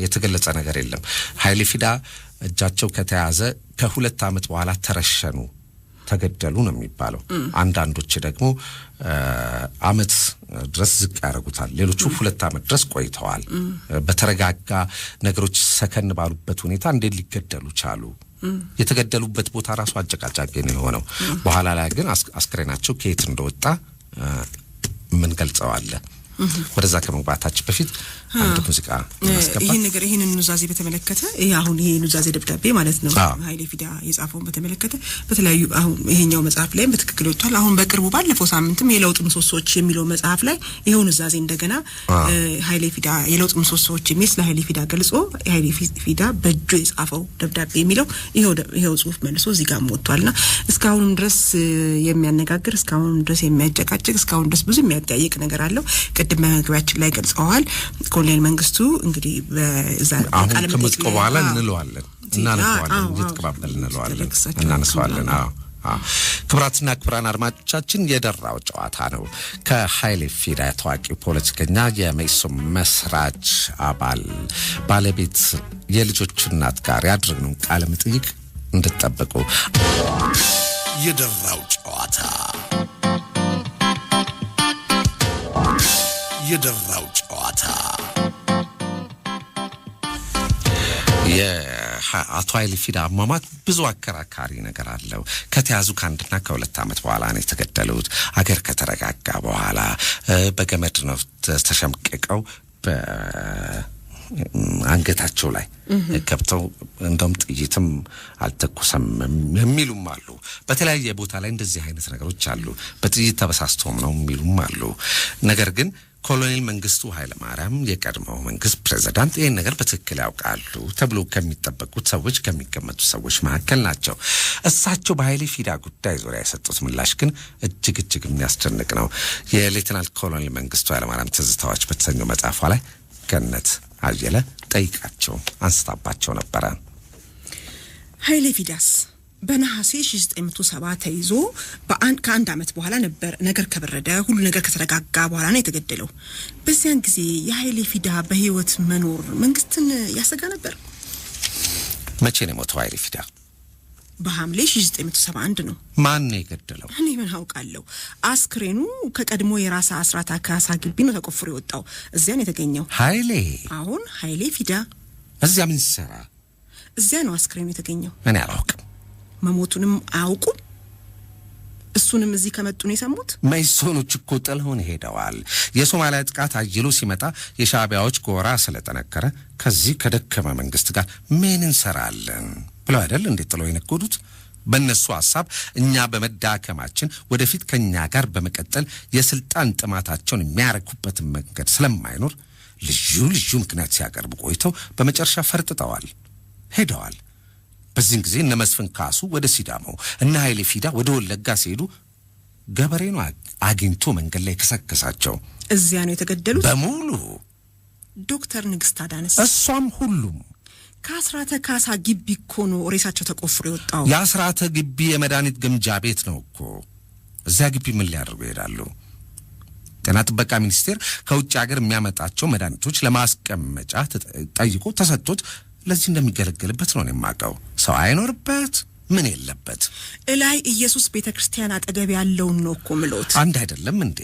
የተገለጸ ነገር የለም። ኃይሌ ፊዳ እጃቸው ከተያዘ ከ2 ዓመት በኋላ ተረሸኑ፣ ተገደሉ ነው የሚባለው። አንዳንዶች ደግሞ ዓመት ድረስ ዝቅ ያደርጉታል። ሌሎቹ 2 ዓመት ድረስ ቆይተዋል። በተረጋጋ ነገሮች ሰከን ባሉበት ሁኔታ እንዴት ሊገደሉ ቻሉ? የተገደሉበት ቦታ ራሱ አጨቃጫቂ ነው የሆነው። በኋላ ላይ ግን አስክሬናቸው ከየት እንደወጣ ምን ገልጸዋል። ወደዛ ከመግባታችን በፊት አንድ ሙዚቃ እናስገባ። ይሄን ነገር ይሄንን ኑዛዜ በተመለከተ ይሄ አሁን ይሄ ኑዛዜ ደብዳቤ ማለት ነው ኃይሌ ፊዳ የጻፈውን በተመለከተ በተለያዩ አሁን ይሄኛው መጽሐፍ ላይም በትክክል ወጥቷል። አሁን በቅርቡ ባለፈው ሳምንትም የለውጥ ምሰሶዎች የሚለው መጽሐፍ ላይ ይሄው ኑዛዜ እንደገና ኃይሌ ፊዳ የለውጥ ምሰሶዎች የሚል ስለ ኃይሌ ፊዳ ገልጾ ኃይሌ ፊዳ በእጁ የጻፈው ደብዳቤ የሚለው ይሄው ጽሁፍ መልሶ እዚህ ጋር ወጥቷልና እስካሁንም ድረስ የሚያነጋግር፣ እስካሁንም ድረስ የሚያጨቃጭቅ፣ እስካሁን ድረስ ብዙ የሚያጠያይቅ ነገር አለው። ቅድም በመግቢያችን ላይ ገልጸዋል። ኮሎኔል መንግስቱ እንግዲህ በዛ አሁን ከሙዚቃው በኋላ እንለዋለን፣ እናነሳዋለን፣ እየተቀባበልን እንለዋለን፣ እናነሳዋለን። አዎ ክቡራትና ክቡራን አድማጮቻችን የደራው ጨዋታ ነው። ከኃይሌ ፊዳ ታዋቂ ፖለቲከኛ፣ የመኢሶን መስራች አባል ባለቤት፣ የልጆቹ እናት ጋር ያደረግነውን ቃለ መጠይቅ እንድትጠብቁ። የደራው ጨዋታ፣ የደራው ጨዋታ። የአቶ ኃይሌ ፊዳ አሟሟት ብዙ አከራካሪ ነገር አለው። ከተያዙ ከ1 እና ከ2 ዓመት በኋላ ነው የተገደሉት። አገር ከተረጋጋ በኋላ በገመድ ነው ተሸምቅቀው በአንገታቸው ላይ ገብተው እንደውም ጥይትም አልተኮሰም የሚሉም አሉ። በተለያየ ቦታ ላይ እንደዚህ አይነት ነገሮች አሉ። በጥይት ተበሳስቶም ነው የሚሉም አሉ። ነገር ግን ኮሎኔል መንግስቱ ኃይለማርያም የቀድሞው መንግስት ፕሬዝዳንት ይህን ነገር በትክክል ያውቃሉ ተብሎ ከሚጠበቁት ሰዎች ከሚገመቱ ሰዎች መካከል ናቸው። እሳቸው በኃይሌ ፊዳ ጉዳይ ዙሪያ የሰጡት ምላሽ ግን እጅግ እጅግ የሚያስደንቅ ነው። የሌተናል ኮሎኔል መንግስቱ ኃይለማርያም ትዝታዎች በተሰኘው መጽሐፏ ላይ ገነት አየለ ጠይቃቸው አንስታባቸው ነበረ። ኃይሌ ፊዳስ በነሐሴ 1970 ተይዞ ከአንድ ዓመት በኋላ ነበር ነገር ከበረደ ሁሉ ነገር ከተረጋጋ በኋላ ነው የተገደለው። በዚያን ጊዜ የኃይሌ ፊዳ በህይወት መኖር መንግስትን ያሰጋ ነበር። መቼ ነው የሞተው ኃይሌ ፊዳ? በሐምሌ 1971 ነው። ማን ነው የገደለው? እኔ ምን አውቃለሁ። አስክሬኑ ከቀድሞ የራስ አስራት ካሳ ግቢ ነው ተቆፍሮ የወጣው። እዚያ ነው የተገኘው። ኃይሌ? አሁን ኃይሌ ፊዳ። እዚያ ምን ሲሰራ? እዚያ ነው አስክሬኑ የተገኘው። እኔ አላውቅም። መሞቱንም አያውቁም። እሱንም እዚህ ከመጡ ነው የሰሙት። መኢሶኖች እኮ ጥለውን ሄደዋል። የሶማሊያ ጥቃት አይሎ ሲመጣ የሻዕቢያዎች ጎራ ስለጠነከረ ከዚህ ከደከመ መንግስት ጋር ምን እንሰራለን ብለው አይደል እንዴት ጥለው የነጎዱት? በእነሱ ሐሳብ እኛ በመዳከማችን ወደፊት ከኛ ጋር በመቀጠል የስልጣን ጥማታቸውን የሚያረኩበትን መንገድ ስለማይኖር ልዩ ልዩ ምክንያት ሲያቀርቡ ቆይተው በመጨረሻ ፈርጥጠዋል፣ ሄደዋል። በዚህን ጊዜ እነ መስፍን ካሱ ወደ ሲዳሞ እነ ኃይሌ ፊዳ ወደ ወለጋ ሲሄዱ ገበሬ ነው አግኝቶ መንገድ ላይ ከሰከሳቸው። እዚያ ነው የተገደሉት በሙሉ። ዶክተር ንግስት አዳነስ? እሷም ሁሉም። ከአስራተ ካሳ ግቢ እኮ ነው ሬሳቸው ተቆፍሮ የወጣው። የአስራተ ግቢ የመድኃኒት ግምጃ ቤት ነው እኮ። እዚያ ግቢ ምን ሊያደርጉ ይሄዳሉ? ጤና ጥበቃ ሚኒስቴር ከውጭ ሀገር የሚያመጣቸው መድኃኒቶች ለማስቀመጫ ጠይቆ ተሰጥቶት ለዚህ እንደሚገለገልበት ነው የማውቀው። ሰው አይኖርበት ምን የለበት። እላይ ኢየሱስ ቤተክርስቲያን አጠገብ ያለውን ነው እኮ ምሎት። አንድ አይደለም እንዴ?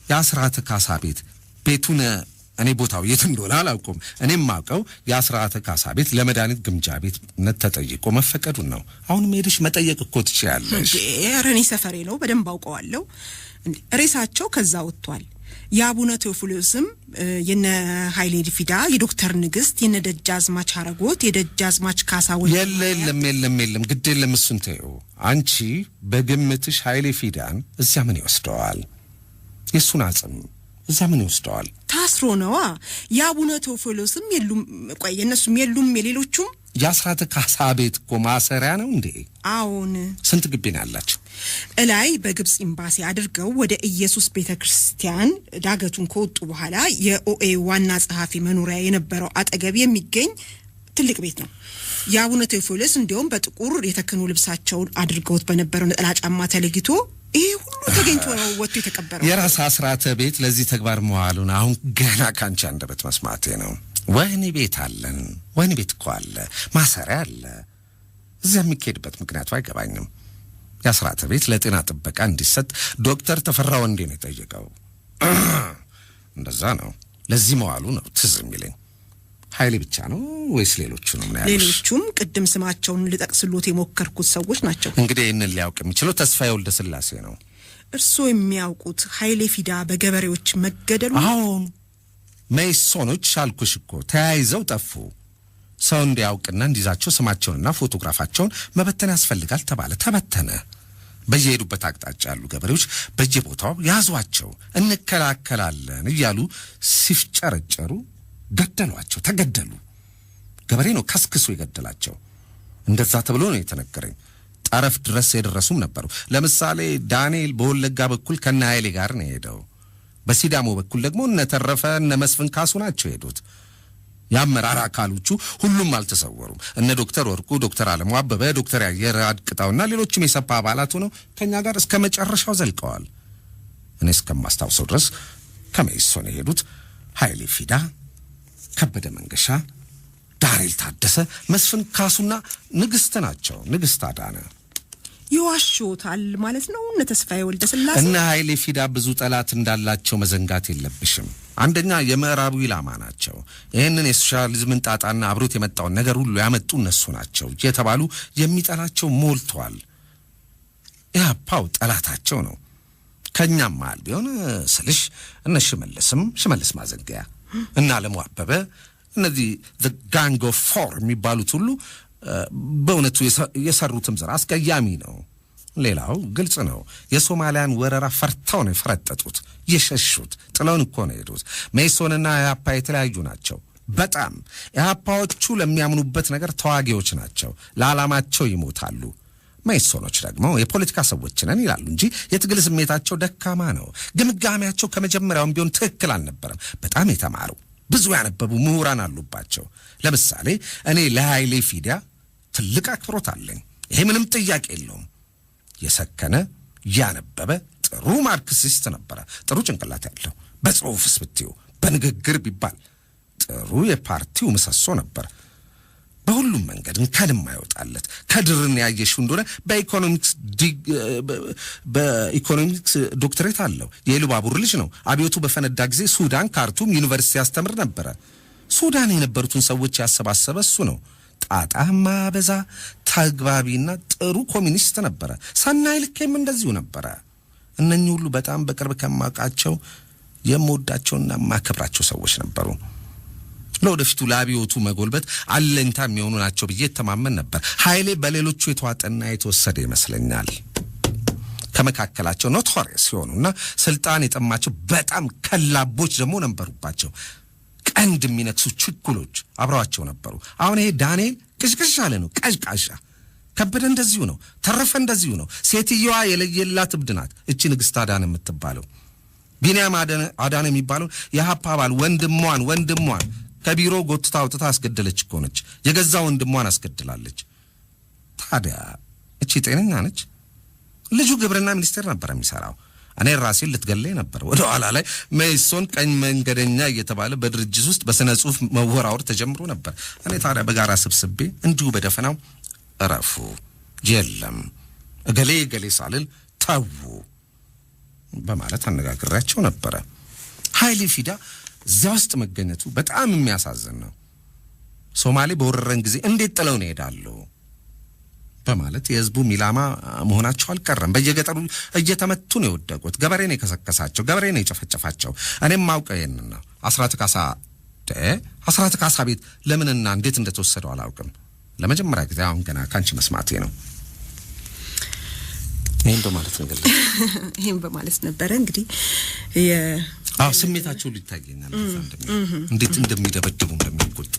የአስራተ ካሳ ቤት ቤቱን እኔ ቦታው የት እንደሆነ አላውቅም። እኔም ማውቀው የአስራተ ካሳ ቤት ለመድኃኒት ግምጃ ቤትነት ተጠይቆ መፈቀዱን ነው። አሁንም ሄደሽ መጠየቅ እኮ ትችያለሽ። ኧረ እኔ ሰፈሬ ነው፣ በደንብ አውቀዋለሁ። ሬሳቸው ከዛ ወጥቷል። የአቡነ ቴዎፍሎስም የነ ኃይሌ ፊዳ፣ የዶክተር ንግስት፣ የነ ደጃዝማች አረጎት፣ የደጃዝማች ካሳ ወልደ የለ የለም የለም የለም፣ ግድ የለም እሱን ተይው። አንቺ በግምትሽ ኃይሌ ፊዳን እዚያ ምን ይወስደዋል? የእሱን አጽም እዚያ ምን ይወስደዋል? ታስሮ ነዋ። የአቡነ ቴዎፍሎስም የሉም። ቆይ የእነሱም የሉም፣ የሌሎቹም። የአስራተ ካሳ ቤት እኮ ማሰሪያ ነው እንዴ? አዎን። ስንት ግቢ ነው ያላቸው? እላይ በግብፅ ኤምባሲ አድርገው ወደ ኢየሱስ ቤተ ክርስቲያን ዳገቱን ከወጡ በኋላ የኦኤ ዋና ጸሐፊ መኖሪያ የነበረው አጠገብ የሚገኝ ትልቅ ቤት ነው። የአቡነ ቴዎፍሎስ እንዲሁም በጥቁር የተክህኖ ልብሳቸውን አድርገውት በነበረው ነጠላ ጫማ ተለይቶ ይሄ ሁሉ ተገኝቶ ነው ወጥቶ የተቀበረው። የራስ አስራተ ቤት ለዚህ ተግባር መዋሉን አሁን ገና ካንቺ አንደበት መስማቴ ነው። ወህኒ ቤት አለን። ወህኒ ቤት እኮ አለ፣ ማሰሪያ አለ። እዚያ የሚካሄድበት ምክንያቱ አይገባኝም። የአስራተ ቤት ለጤና ጥበቃ እንዲሰጥ ዶክተር ተፈራ ወንዴ ነው የጠየቀው። እንደዛ ነው። ለዚህ መዋሉ ነው ትዝ የሚለኝ። ኃይሌ ብቻ ነው ወይስ ሌሎቹ ነው? ምን ያሉሽ? ሌሎቹም ቅድም ስማቸውን ልጠቅስሎት የሞከርኩት ሰዎች ናቸው። እንግዲህ ይህንን ሊያውቅ የሚችለው ተስፋዬ ወልደ ስላሴ ነው። እርስዎ የሚያውቁት ኃይሌ ፊዳ በገበሬዎች መገደሉ? አሁን መኢሶኖች አልኩሽ እኮ ተያይዘው ጠፉ። ሰው እንዲያውቅና እንዲይዛቸው ስማቸውንና ፎቶግራፋቸውን መበተን ያስፈልጋል ተባለ። ተበተነ። በየሄዱበት አቅጣጫ ያሉ ገበሬዎች በየቦታው ያዟቸው፣ እንከላከላለን እያሉ ሲፍጨረጨሩ ገደሏቸው። ተገደሉ። ገበሬ ነው ከስክሶ የገደላቸው። እንደዛ ተብሎ ነው የተነገረኝ። ጠረፍ ድረስ የደረሱም ነበሩ። ለምሳሌ ዳንኤል በወለጋ በኩል ከነ ኃይሌ ጋር ነው የሄደው። በሲዳሞ በኩል ደግሞ እነ ተረፈ እነ መስፍን ካሱ ናቸው የሄዱት። የአመራር አካሎቹ ሁሉም አልተሰወሩም። እነ ዶክተር ወርቁ፣ ዶክተር አለሙ አበበ፣ ዶክተር ያየር አድቅጣውና ሌሎችም የሰፓ አባላት ሆነው ከኛ ጋር እስከ መጨረሻው ዘልቀዋል። እኔ እስከማስታውሰው ድረስ ከመኢሶን የሄዱት ኃይሌ ፊዳ፣ ከበደ መንገሻ፣ ዳንኤል ታደሰ፣ መስፍን ካሱና ንግስት ናቸው። ንግስት አዳነ። ይዋሽዎታል ማለት ነው እነ ተስፋዬ ወልደ ስላሴ? እነ ኃይሌ ፊዳ ብዙ ጠላት እንዳላቸው መዘንጋት የለብሽም። አንደኛ የምዕራቡ ኢላማ ናቸው። ይህንን የሶሻሊዝምን ጣጣና አብሮት የመጣውን ነገር ሁሉ ያመጡ እነሱ ናቸው የተባሉ የሚጠላቸው ሞልቷል። ኢህአፓው ጠላታቸው ነው። ከእኛም መሃል ቢሆን ስልሽ እነ ሽመልስም ሽመልስ ማዘንገያ እና አለሙ አበበ እነዚህ the Gang of Four የሚባሉት ሁሉ በእውነቱ የሰሩትም ስራ አስቀያሚ ነው። ሌላው ግልጽ ነው። የሶማሊያን ወረራ ፈርተው ነው የፈረጠጡት፣ የሸሹት። ጥለውን እኮ ነው የሄዱት። መኢሶንና ኢህአፓ የተለያዩ ናቸው በጣም። ኢህአፓዎቹ ለሚያምኑበት ነገር ተዋጊዎች ናቸው፣ ለዓላማቸው ይሞታሉ። መኢሶኖች ደግሞ የፖለቲካ ሰዎች ነን ይላሉ እንጂ የትግል ስሜታቸው ደካማ ነው። ግምጋሜያቸው ከመጀመሪያውም ቢሆን ትክክል አልነበረም። በጣም የተማሩ ብዙ ያነበቡ ምሁራን አሉባቸው። ለምሳሌ እኔ ለኃይሌ ፊዳ ትልቅ አክብሮት አለኝ። ይሄ ምንም ጥያቄ የለውም። የሰከነ ያነበበ ጥሩ ማርክሲስት ነበረ። ጥሩ ጭንቅላት ያለው በጽሑፍስ ብትዩ በንግግር ቢባል ጥሩ የፓርቲው ምሰሶ ነበር። በሁሉም መንገድ እንከን የማይወጣለት ከድርን ያየሽው እንደሆነ በኢኮኖሚክስ ዶክትሬት አለው። የኢሉባቡር ልጅ ነው። አብዮቱ በፈነዳ ጊዜ ሱዳን ካርቱም ዩኒቨርሲቲ ያስተምር ነበረ። ሱዳን የነበሩትን ሰዎች ያሰባሰበ እሱ ነው። ጣጣ ማበዛ ተግባቢና ጥሩ ኮሚኒስት ነበረ። ሰናይ ልኬም እንደዚሁ ነበረ። እነኚህ ሁሉ በጣም በቅርብ ከማውቃቸው የምወዳቸውና የማከብራቸው ሰዎች ነበሩ። ለወደፊቱ ለአብዮቱ መጎልበት አለኝታ የሚሆኑ ናቸው ብዬ እተማመን ነበር። ኃይሌ በሌሎቹ የተዋጠና የተወሰደ ይመስለኛል። ከመካከላቸው notorious ሲሆኑና ስልጣን የጠማቸው በጣም ከላቦች ደግሞ ነበሩባቸው። ቀንድ የሚነክሱ ችኩሎች አብረዋቸው ነበሩ። አሁን ይሄ ዳንኤል ቅዥቅዥ አለ ነው፣ ቀዥቃዣ። ከበደ እንደዚሁ ነው። ተረፈ እንደዚሁ ነው። ሴትየዋ የለየላት እብድ ናት። እቺ ንግስት አዳነ የምትባለው ቢንያም አዳነ የሚባለው የሀፓ አባል ወንድሟን ከቢሮ ጎትታ አውጥታ አስገደለች እኮ ነች። የገዛ ወንድሟን አስገድላለች። ታዲያ እቺ ጤነኛ ነች? ልጁ ግብርና ሚኒስቴር ነበር የሚሰራው። እኔ ራሴን ልትገለኝ ነበር። ወደ ኋላ ላይ መኢሶን ቀኝ መንገደኛ እየተባለ በድርጅት ውስጥ በስነ ጽሁፍ መወራወር ተጀምሮ ነበር። እኔ ታዲያ በጋራ ስብስቤ እንዲሁ በደፈናው እረፉ፣ የለም እገሌ እገሌ ሳልል ተዉ በማለት አነጋግሬያቸው ነበረ። ኃይሌ ፊዳ እዚያ ውስጥ መገኘቱ በጣም የሚያሳዝን ነው። ሶማሌ በወረረን ጊዜ እንዴት ጥለውን ይሄዳሉ? በማለት የህዝቡ ኢላማ መሆናቸው አልቀረም። በየገጠሩ እየተመቱ ነው የወደቁት። ገበሬ ነው የከሰከሳቸው፣ ገበሬ ነው የጨፈጨፋቸው። እኔም ማውቀው ይሄንን ነው። አስራት ካሳ አስራት ካሳ ቤት ለምንና እንዴት እንደተወሰደው አላውቅም። ለመጀመሪያ ጊዜ አሁን ገና ካንቺ መስማቴ ነው። ይህን በማለት ነው ይህን በማለት ነበረ እንግዲህ። አዎ፣ ስሜታቸው ሊታየኛል። እንዴት እንደሚደበድቡ፣ እንደሚቆጡ።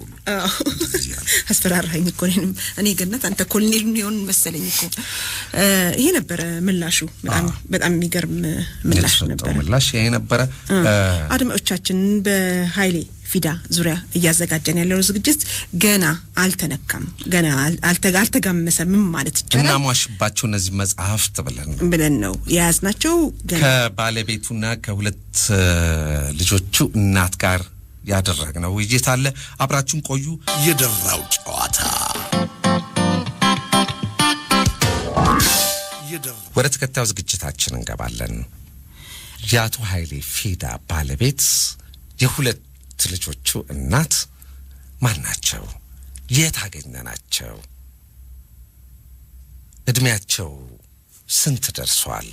አስፈራራኝ እኮ እኔንም። እኔ ገነት አንተ ኮሎኔሉን የሆን መሰለኝ እኮ። ይሄ ነበረ ምላሹ። በጣም በጣም የሚገርም ምላሽ ነበረ። ምላሽ ይሄ ነበረ። አድማጮቻችን፣ በኃይሌ ፊዳ ዙሪያ እያዘጋጀን ያለው ዝግጅት ገና አልተነካም፣ ገና አልተጋመሰምም ማለት ይቻላል። እናሟሽባቸው እነዚህ መጽሐፍት ብለን ብለን ነው የያዝናቸው። ከባለቤቱና ከሁለት ልጆቹ እናት ጋር ያደረግነው ውይይት አለ። አብራችሁን ቆዩ። የደራው ጨዋታ። ወደ ተከታዩ ዝግጅታችን እንገባለን። የአቶ ኃይሌ ፊዳ ባለቤት፣ የሁለት ልጆቹ እናት ማን ናቸው? የት አገኘናቸው? እድሜያቸው ስንት ደርሷል?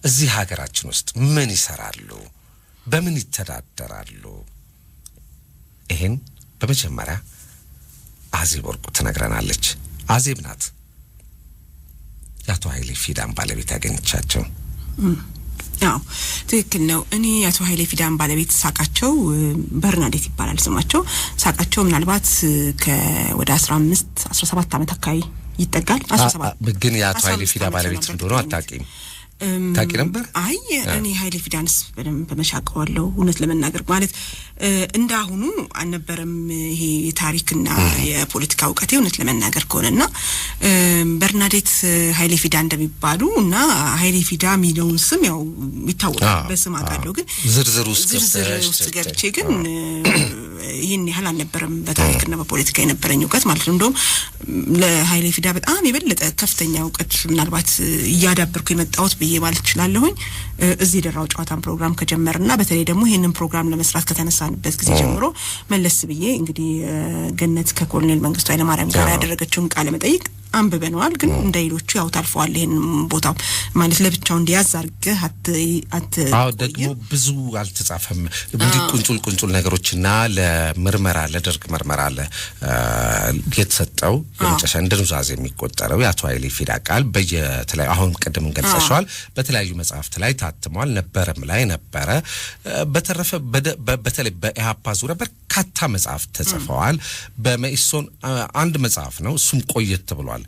እዚህ ሀገራችን ውስጥ ምን ይሰራሉ? በምን ይተዳደራሉ? ይሄን በመጀመሪያ አዜብ ወርቁ ትነግረናለች። አዜብ ናት የአቶ ኃይሌ ፊዳን ባለቤት ያገኘቻቸው። አዎ፣ ትክክል ነው። እኔ የአቶ ኃይሌ ፊዳን ባለቤት ሳቃቸው፣ በርናዴት ይባላል ስማቸው። ሳቃቸው ምናልባት ወደ 15 17 ዓመት አካባቢ ይጠጋል። 17 ግን የአቶ ኃይሌ ፊዳ ባለቤት እንደሆኑ አታውቂም? ታውቂ ነበር? አይ፣ እኔ ኃይሌ ፊዳንስ በደንብ በመሻቀዋለሁ እውነት ለመናገር። ማለት እንደ አሁኑ አልነበረም ይሄ የታሪክና የፖለቲካ እውቀቴ እውነት ለመናገር ከሆነ። እና በርናዴት ኃይሌ ፊዳ እንደሚባሉ እና ኃይሌ ፊዳ የሚለውን ስም ያው ይታወቃል፣ በስም አውቃለሁ። ግን ዝርዝር ውስጥ ዝርዝር ውስጥ ገብቼ ግን ይህን ያህል አልነበረም በታሪክና በፖለቲካ የነበረኝ እውቀት ማለት ነው። እንደውም ለኃይሌ ፊዳ በጣም የበለጠ ከፍተኛ እውቀት ምናልባት እያዳበርኩ የመጣሁት ብዬ ማለት እችላለሁኝ እዚህ የደራው ጨዋታን ፕሮግራም ከጀመርና በተለይ ደግሞ ይህንን ፕሮግራም ለመስራት ከተነሳንበት ጊዜ ጀምሮ መለስ ብዬ እንግዲህ ገነት ከኮሎኔል መንግስቱ ኃይለማርያም ጋር ያደረገችውን ቃለ መጠይቅ አንብበነዋል። ግን እንደ ሌሎቹ ያው ታልፈዋል። ይሄን ቦታው ማለት ለብቻው እንዲያዝ አድርገህ አት አዎ፣ ደግሞ ብዙ አልተጻፈም። እንዲህ ቁንጩል ቁንጩል ነገሮችና ለምርመራ፣ ለደርግ ምርመራ ለ የተሰጠው የመጨረሻ እንደ ኑዛዜ የሚቆጠረው የአቶ ኃይሌ ፊዳ ቃል በየተለያዩ፣ አሁን ቅድም ገልጸሸዋል፣ በተለያዩ መጽሐፍት ላይ ታትሟል። ነበረም ላይ ነበረ። በተረፈ በተለይ በኢህአፓ ዙሪያ በርካታ መጽሐፍት ተጽፈዋል። በመኢሶን አንድ መጽሐፍ ነው፣ እሱም ቆየት ብሏል።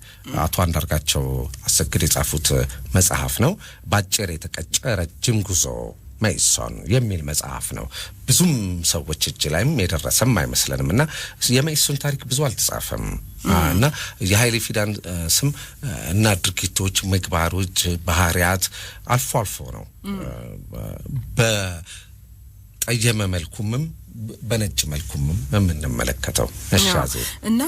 አቶ አንዳርጋቸው አሰግድ የጻፉት መጽሐፍ ነው። ባጭር የተቀጨ ረጅም ጉዞ መኢሶን የሚል መጽሐፍ ነው። ብዙም ሰዎች እጅ ላይም የደረሰም አይመስለንም እና የመኢሶን ታሪክ ብዙ አልተጻፈም እና የኃይሌ ፊዳን ስም እና ድርጊቶች፣ ምግባሮች፣ ባህሪያት አልፎ አልፎ ነው በጠየመ መልኩምም በነጭ መልኩም የምንመለከተው። እሺ። እና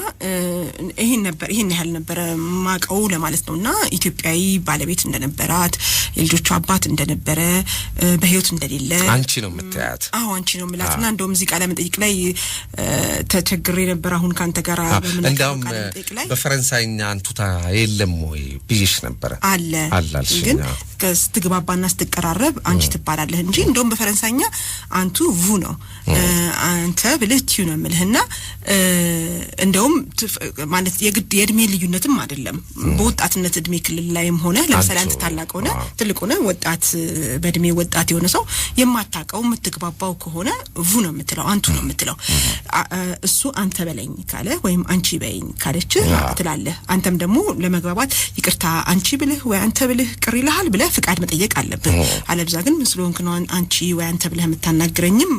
ይሄን ነበር፣ ይሄን ያህል ነበረ ማቀው ለማለት ነው። እና ኢትዮጵያዊ ባለቤት እንደነበራት፣ የልጆቹ አባት እንደነበረ፣ በህይወት እንደሌለ። አንቺ ነው የምታያት? አዎ፣ አንቺ ነው የምላት። እና እንደውም እዚህ ቃለ መጠይቅ ላይ ተቸግሬ ነበር። አሁን ካንተ ጋር እንዳውም በፈረንሳይኛ አንቱታ የለም ወይ ብዬሽ ነበረ። አለ፣ ግን ስትግባባና ስትቀራረብ አንቺ ትባላለህ እንጂ እንደውም በፈረንሳይኛ አንቱ vous ነው፣ አንተ ብልህ tu ነው የምልህና እንደውም ማለት የግድ የእድሜ ልዩነትም አይደለም። በወጣትነት እድሜ ክልል ላይም ሆነ ለምሳሌ አንተ ታላቅ ሆነ ትልቅ ሆነ ወጣት፣ በእድሜ ወጣት የሆነ ሰው የማታውቀው የምትግባባው ከሆነ vous ነው የምትለው፣ አንቱ ነው የምትለው። እሱ አንተ በለኝ ካለ ወይም አንቺ በይኝ ካለች ትላለህ። አንተም ደግሞ ለመግባባት ይቅርታ አንቺ ብልህ ወይ አንተ ብልህ ቅር ይልሃል ብለህ ፍቃድ መጠየቅ አለብህ። አለብዛ ግን ምን ስለሆንክ ነው አንቺ ወይ አንተ ብለህ የምታናግረኝም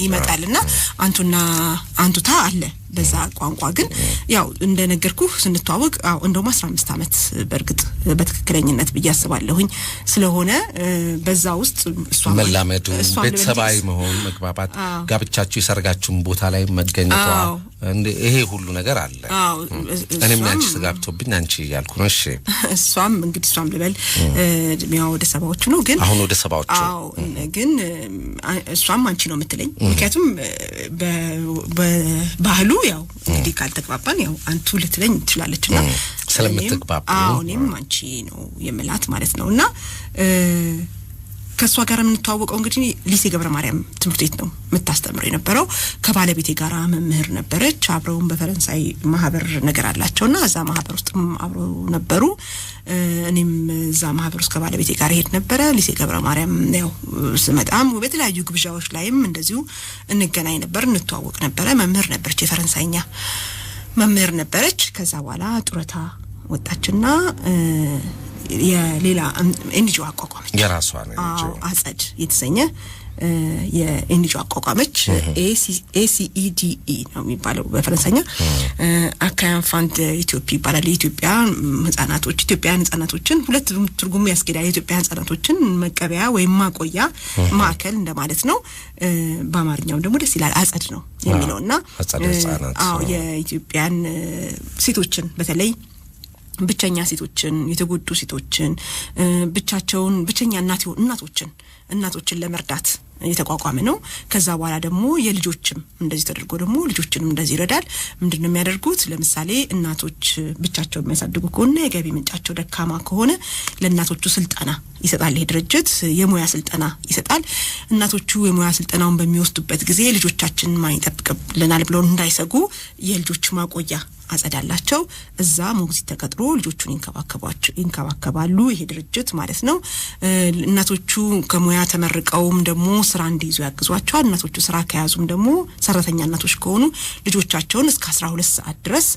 ይመጣልና አንቱና አንቱታ አለ በዛ ቋንቋ። ግን ያው እንደነገርኩህ ስንተዋወቅ፣ አዎ፣ እንደውም 15 ዓመት በእርግጥ በትክክለኝነት ብዬ አስባለሁኝ ስለሆነ በዛ ውስጥ እሷ መላመዱ፣ ቤተሰባዊ መሆን፣ መግባባት፣ ጋብቻችሁ የሰርጋችሁን ቦታ ላይ መገኘቷ። ይሄ ሁሉ ነገር አለ። እኔም አንቺ ተጋብቶብኝ አንቺ እያልኩ ነው። እሺ እሷም እንግዲህ እሷም ልበል እድሜዋ ወደ ሰባዎቹ ነው፣ ግን አሁን ወደ ሰባዎቹ። አዎ፣ ግን እሷም አንቺ ነው የምትለኝ። ምክንያቱም በባህሉ ያው እንግዲህ ካልተግባባን ያው አንቱ ልትለኝ ትችላለችና ስለምትግባቡ አዎ እኔም አንቺ ነው የምላት ማለት ነውና ከሷ ጋር የምንተዋወቀው እንግዲህ ሊሴ ገብረ ማርያም ትምህርት ቤት ነው የምታስተምረው የነበረው። ከባለቤቴ ጋር መምህር ነበረች። አብረውም በፈረንሳይ ማህበር ነገር አላቸውና እዛ ማህበር ውስጥም አብረው ነበሩ። እኔም እዛ ማህበር ውስጥ ከባለቤቴ ጋር ሄድ ነበረ። ሊሴ ገብረ ማርያም ያው ስመጣም በተለያዩ ግብዣዎች ላይም እንደዚሁ እንገናኝ ነበር፣ እንተዋወቅ ነበረ። መምህር ነበረች፣ የፈረንሳይኛ መምህር ነበረች። ከዛ በኋላ ጡረታ ወጣችና የሌላ NGO አቋቋመች። የራሷን NGO አጸድ የተሰኘ የ NGO አቋቋመች። ACEDE ነው የሚባለው በፈረንሳይኛ። Accueil Enfants d'Éthiopie ይባላል። የኢትዮጵያ ህጻናቶች ኢትዮጵያውያን ህጻናቶችን ሁለት ትርጉሙ ያስኬዳል። የኢትዮጵያ ህጻናቶችን መቀበያ ወይም ማቆያ ማዕከል እንደማለት ነው። በአማርኛው ደግሞ ደስ ይላል አጸድ ነው የሚለውና አዎ የኢትዮጵያን ሴቶችን በተለይ ብቸኛ ሴቶችን፣ የተጎዱ ሴቶችን፣ ብቻቸውን ብቸኛ እናቶችን ለመርዳት የተቋቋመ ነው። ከዛ በኋላ ደግሞ የልጆችም እንደዚህ ተደርጎ ደግሞ ልጆችንም እንደዚህ ይረዳል። ምንድነው የሚያደርጉት? ለምሳሌ እናቶች ብቻቸውን የሚያሳድጉ ከሆነ የገቢ ምንጫቸው ደካማ ከሆነ ለእናቶቹ ስልጠና ይሰጣል። ይሄ ድርጅት የሙያ ስልጠና ይሰጣል። እናቶቹ የሙያ ስልጠናውን በሚወስዱበት ጊዜ ልጆቻችን ማን ይጠብቅልናል ብለው እንዳይሰጉ የልጆች ማቆያ አጸዳላቸው። እዛ ሞግዚት ተቀጥሮ ልጆቹን ይንከባከባሉ። ይሄ ድርጅት ማለት ነው። እናቶቹ ከሙያ ተመርቀውም ደግሞ ስራ እንዲይዙ ያግዟቸዋል። እናቶቹ ስራ ከያዙም ደግሞ ሰራተኛ እናቶች ከሆኑ ልጆቻቸውን እስከ 12 ሰዓት ድረስ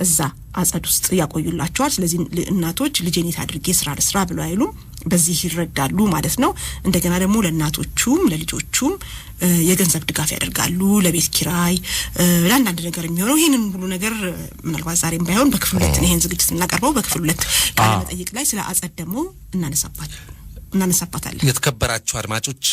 እዛ አጸድ ውስጥ ያቆዩላቸዋል። ስለዚህ እናቶች ልጄን የት አድርጌ ስራ ልስራ ብለው አይሉም። በዚህ ይረዳሉ ማለት ነው። እንደገና ደግሞ ለእናቶቹም ለልጆቹም የገንዘብ ድጋፍ ያደርጋሉ። ለቤት ኪራይ፣ ለአንዳንድ ነገር የሚሆነው ይሄንን ሁሉ ነገር ምናልባት ዛሬም ባይሆን በክፍል ሁለት ይሄን ዝግጅት እናቀርበው። በክፍል ሁለት ቃለ መጠይቅ ላይ ስለ አጸድ ደግሞ እናነሳባታለን። የተከበራችሁ አድማጮች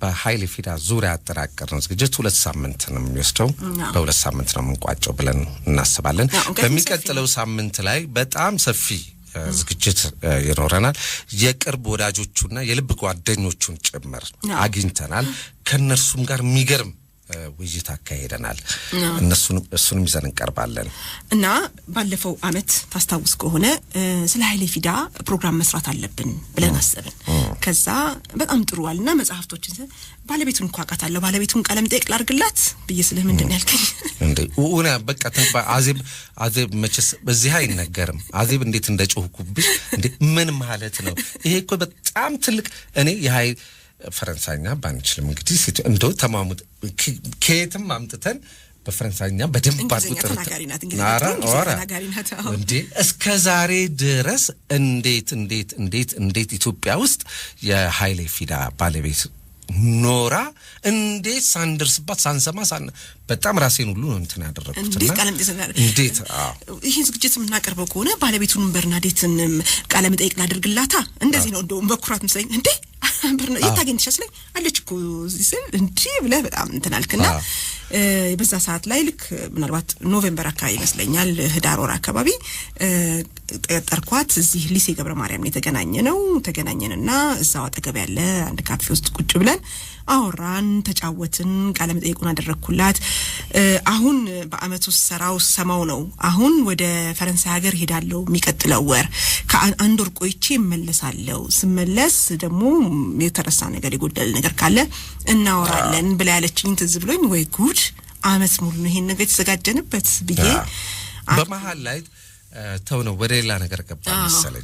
በኃይሌ ፊዳ ዙሪያ ያጠናቀርነው ዝግጅት 2 ሳምንት ነው የሚወስደው። በ2 ሳምንት ነው የምንቋጨው ብለን እናስባለን። በሚቀጥለው ሳምንት ላይ በጣም ሰፊ ዝግጅት ይኖረናል። የቅርብ ወዳጆቹና የልብ ጓደኞቹን ጭምር አግኝተናል። ከነርሱም ጋር የሚገርም ውይይት አካሄደናል። እሱንም ይዘን እንቀርባለን። እና ባለፈው አመት ታስታውስ ከሆነ ስለ ኃይሌ ፊዳ ፕሮግራም መስራት አለብን ብለን አሰብን። ከዛ በጣም ጥሩ አልና መጽሐፍቶችን ባለቤቱን እንኳን አውቃታለሁ፣ ባለቤቱን ቃለ መጠይቅ ላድርግላት ብዬ ስልህ ምንድን ነው ያልከኝ? እንዴ ኡና በቃ አዜብ አዜብ መቼስ በዚህ አይነገርም። አዜብ እንዴት እንደጮህኩብሽ እንዴ! ምን ማለት ነው ይሄ? እኮ በጣም ትልቅ እኔ የኃይል ፈረንሳይኛ ባንችልም እንግዲህ እንደው ተማሙት ከየትም አምጥተን በፈረንሳይኛ በደንብ አድርጎ እንዴ እስከ ዛሬ ድረስ እንዴት እንዴት እንዴት እንዴት ኢትዮጵያ ውስጥ የኃይሌ ፊዳ ባለቤት ኖራ እንዴት ሳንደርስባት ሳንሰማ በጣም ራሴን ሁሉ ነው እንትን ያደረኩትና እንዴት ይሄን ዝግጅት የምናቀርበው ከሆነ ባለቤቱንም በርናዴትንም ቃለ መጠይቅ ላድርግላታ። እንደዚህ ነው እንደውም በኩራት መስለኝ እንዴ የት አግኝተሻት ስለኝ አለች እኮ እዚህ ስል እንዲህ ብለህ በጣም እንትን አልክና በዛ ሰዓት ላይ ልክ ምናልባት November አካባቢ ይመስለኛል ህዳር ወር አካባቢ ጠርኳት። እዚህ ሊሴ ገብረ ማርያም ነው የተገናኘነው። ተገናኘንና እዛው አጠገብ ያለ አንድ ካፌ ውስጥ ቁጭ ብለን አወራን፣ ተጫወትን፣ ቃለ መጠይቁን አደረግኩላት። አሁን በአመቱ ሰራው ሰማው ነው። አሁን ወደ ፈረንሳይ ሀገር ሄዳለሁ የሚቀጥለው ወር ከአንድ ወር ቆይቼ እመለሳለሁ። ስመለስ ደግሞ የተረሳ ነገር የጎደለ ነገር ካለ እናወራለን ብላ ያለችኝ ትዝ ብሎኝ ወይ ጉድ አመት ሙሉ ነው ይሄን ነገር የተዘጋጀንበት ብዬ በመሃል ላይ ተው ነው ወደ ሌላ ነገር ገባ መሰለኝ።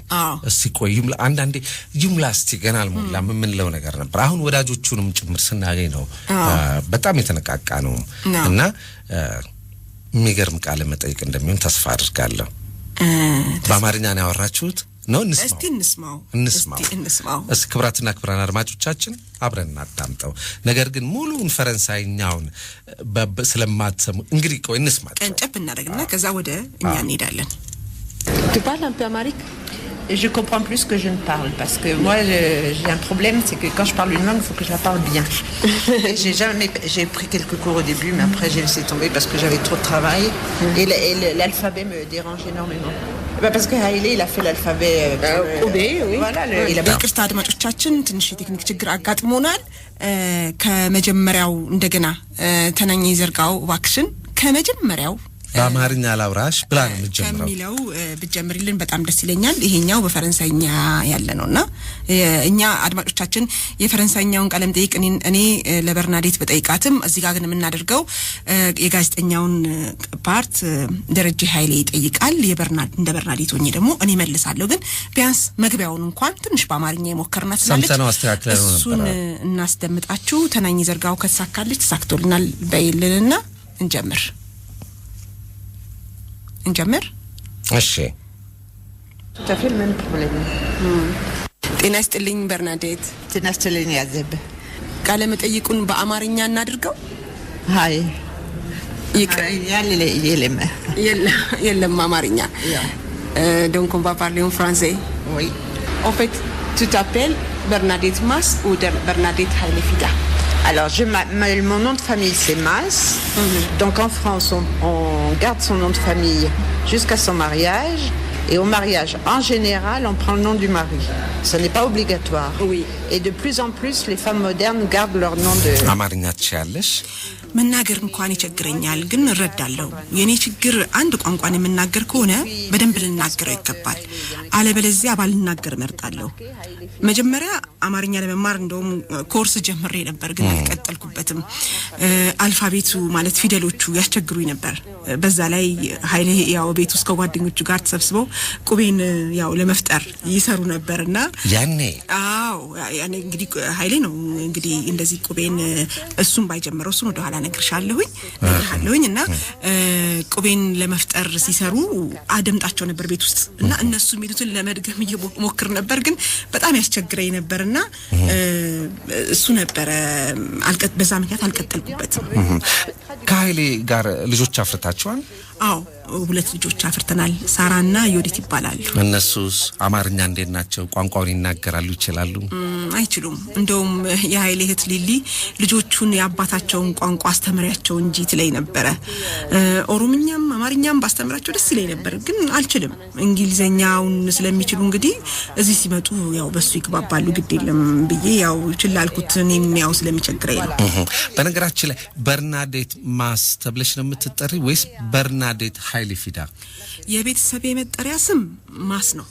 እስቲ ቆይ ይምላ አንዳንዴ ይምላ እስቲ ገና አልሞላም የምንለው ነገር ነበር። አሁን ወዳጆቹንም ጭምር ስናገኝ ነው በጣም የተነቃቃ ነው እና የሚገርም ቃለ መጠይቅ እንደሚሆን ተስፋ አድርጋለሁ። በአማርኛ ነው ያወራችሁት? ነው እንስማው፣ እንስማው፣ እንስማው። እስኪ ክብራትና ክብራን አድማጮቻችን አብረን እናዳምጠው። ነገር ግን ሙሉውን ፈረንሳይኛውን ስለማትሰሙ እንግዲህ ቆይ እንስማቸው። ቀንጨብ እናደርግና ከዛ ወደ እኛ እንሄዳለን። Tu parles un peu amharique? Je comprends plus que je ne parle parce que moi j'ai un problème, c'est que quand je parle une langue, il faut que je la parle bien. Et j'ai jamais, j'ai pris quelques cours au début, mais après j'ai laissé tomber parce que j'avais trop de travail et l'alphabet me dérange énormément. Bah parce que Haïlé, il a fait l'alphabet. Qubee, oui. Voilà, il a ይቅርታ አድማጮቻችን፣ ትንሽ የቴክኒክ ችግር አጋጥሞናል። ከመጀመሪያው እንደገና ተናኘ ዘርጋው እባክሽን ከመጀመሪያው በአማርኛ ላውራሽ ብላ ነው የምትጀምረው። ከሚለው ብትጀምሪልን በጣም ደስ ይለኛል። ይሄኛው በፈረንሳይኛ ያለ ነውና እኛ አድማጮቻችን የፈረንሳይኛውን ቃለ መጠይቅ እኔ ለበርናዴት በጠይቃትም እዚህ ጋር ግን የምናደርገው የጋዜጠኛውን part ደረጀ ኃይሌ ይጠይቃል። የበርናድ እንደ በርናዴት ሆኜ ደግሞ እኔ መልሳለሁ። ግን ቢያንስ መግቢያውን እንኳን ትንሽ በአማርኛ የሞከርናት ስላለች ሰምተነው አስተካክለነው እሱን ነበረ። እናስደምጣችሁ። ተናኝ ዘርጋው ከተሳካልች ተሳክቶልናል በይልንና እንጀምር እንጀምር። እሺ። Tout à fait le même problème. ጤና ይስጥልኝ በርናዴት። ጤና ይስጥልኝ ያዘብ። ቃለ መጠይቁን በአማርኛ እናድርገው። Hi. የለም። የለም አማርኛ። Donc on va parler en français. Oui. En fait, tu t'appelles Bernadette Mas ou Bernadette Haile Fida? Alors, mon nom de famille, c'est Mas. Donc, en France, on garde son nom de famille jusqu'à son mariage. Et au mariage, en général, on prend le nom du mari. Ce n'est pas obligatoire. Oui. Et de plus en plus, les femmes modernes gardent leur nom de. አማርኛ ትችያለሽ? መናገር እንኳን ይቸግረኛል፣ ግን እረዳለሁ። የእኔ ችግር አንድ ቋንቋን የምናገር ከሆነ በደንብ ልናገረው ይገባል። አለበለዚያ ባልናገር እመርጣለሁ። መጀመሪያ አማርኛ ለመማር እንደውም ኮርስ ጀምሬ ነበር፣ ግን አልቀጠልኩበትም። Alphabet ኡ ማለት ፊደሎቹ ያስቸግሩኝ ነበር። በዛ ላይ ኃይሌ ያው ቤት ውስጥ ከጓደኞቹ ጋር ተሰብስበው ቁቤን ያው ለመፍጠር ይሰሩ ነበርና ያኔ አዎ፣ ያኔ እንግዲህ ኃይሌ ነው እንግዲህ እንደዚህ ቁቤን እሱን ባይጀምረው እሱን ወደኋላ እነግርሻለሁኝ እና ቁቤን ለመፍጠር ሲሰሩ አደምጣቸው ነበር ቤት ውስጥ እና እነሱ የሚሉትን ለመድገም እየሞክር ነበር፣ ግን በጣም ያስቸግረኝ ነበርና እሱ ነበረ በዛ ምክንያት አልቀጠልኩበትም። ከኃይሌ ጋር ልጆች አፍርታችኋል? አዎ፣ ሁለት ልጆች አፍርተናል። ሳራና ዮዲት ይባላሉ። እነሱስ አማርኛ እንዴት ናቸው? ቋንቋውን ይናገራሉ ይችላሉ? አይችሉም። እንደውም የኃይሌ እህት ሊሊ ልጆቹን የአባታቸውን ቋንቋ አስተምሪያቸው እንጂ ትለኝ ነበረ። ኦሮምኛም አማርኛም ባስተምራቸው ደስ ይለኝ ነበር፣ ግን አልችልም። እንግሊዘኛውን ስለሚችሉ እንግዲህ እዚህ ሲመጡ ያው በሱ ይግባባሉ፣ ግድ የለም ብዬ ያው ችላ አልኩት። እኔም ያው ስለሚቸግረኝ ነው። በነገራችን ላይ በርናዴት ማስ ተብለሽ ነው የምትጠሪ ወይስ በርናዴት ኃይሌ ፊዳ? የቤተሰቤ መጠሪያ ስም ማስ ነው።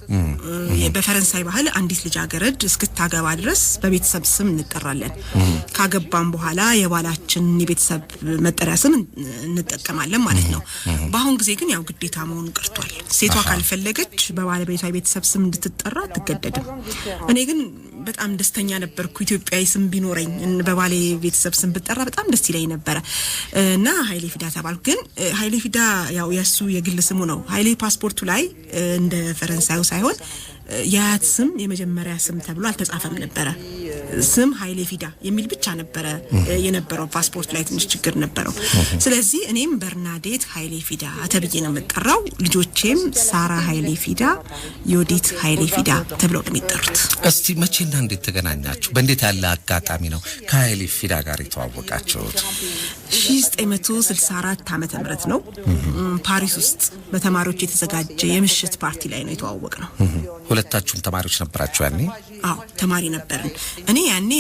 በፈረንሳይ ባህል አንዲት ልጃገረድ እስክታገባ ድረስ በቤተሰብ ስም እንጠራለን። ካገባን በኋላ የባላችን የቤተሰብ መጠሪያ ስም እንጠቀማለን ማለት ነው። በአሁን ጊዜ ግን ያው ግዴታ መሆኑ ቀርቷል። ሴቷ ካልፈለገች በባለቤቷ የቤተሰብ ስም እንድትጠራ አትገደድም። እኔ ግን በጣም ደስተኛ ነበርኩ። ኢትዮጵያዊ ስም ቢኖረኝ በባሌ ቤተሰብ ስም ብጠራ በጣም ደስ ይለኝ ነበረ እና ኃይሌ ፊዳ ተባልኩ። ግን ኃይሌ ፊዳ ያው የእሱ የግል ስሙ ነው። ኃይሌ ፓስፖርቱ ላይ እንደ ፈረንሳዩ ሳይሆን የአያት ስም የመጀመሪያ ስም ተብሎ አልተጻፈም ነበረ። ስም ኃይሌ ፊዳ የሚል ብቻ ነበረ የነበረው። ፓስፖርት ላይ ትንሽ ችግር ነበረው። ስለዚህ እኔም በርናዴት ኃይሌ ፊዳ ተብዬ ነው የምጠራው። ልጆቼም ሳራ ኃይሌ ፊዳ፣ ዮዲት ኃይሌ ፊዳ ተብለው ነው የሚጠሩት። እስቲ መቼና እንዴት ተገናኛችሁ? በእንዴት ያለ አጋጣሚ ነው ከኃይሌ ፊዳ ጋር የተዋወቃችሁት? 1964 ዓመተ ምህረት ነው። ፓሪስ ውስጥ በተማሪዎች የተዘጋጀ የምሽት ፓርቲ ላይ ነው የተዋወቅነው። ሁለታችሁም ተማሪዎች ነበራችሁ ያኔ? አዎ፣ ተማሪ ነበርን። እኔ ያኔ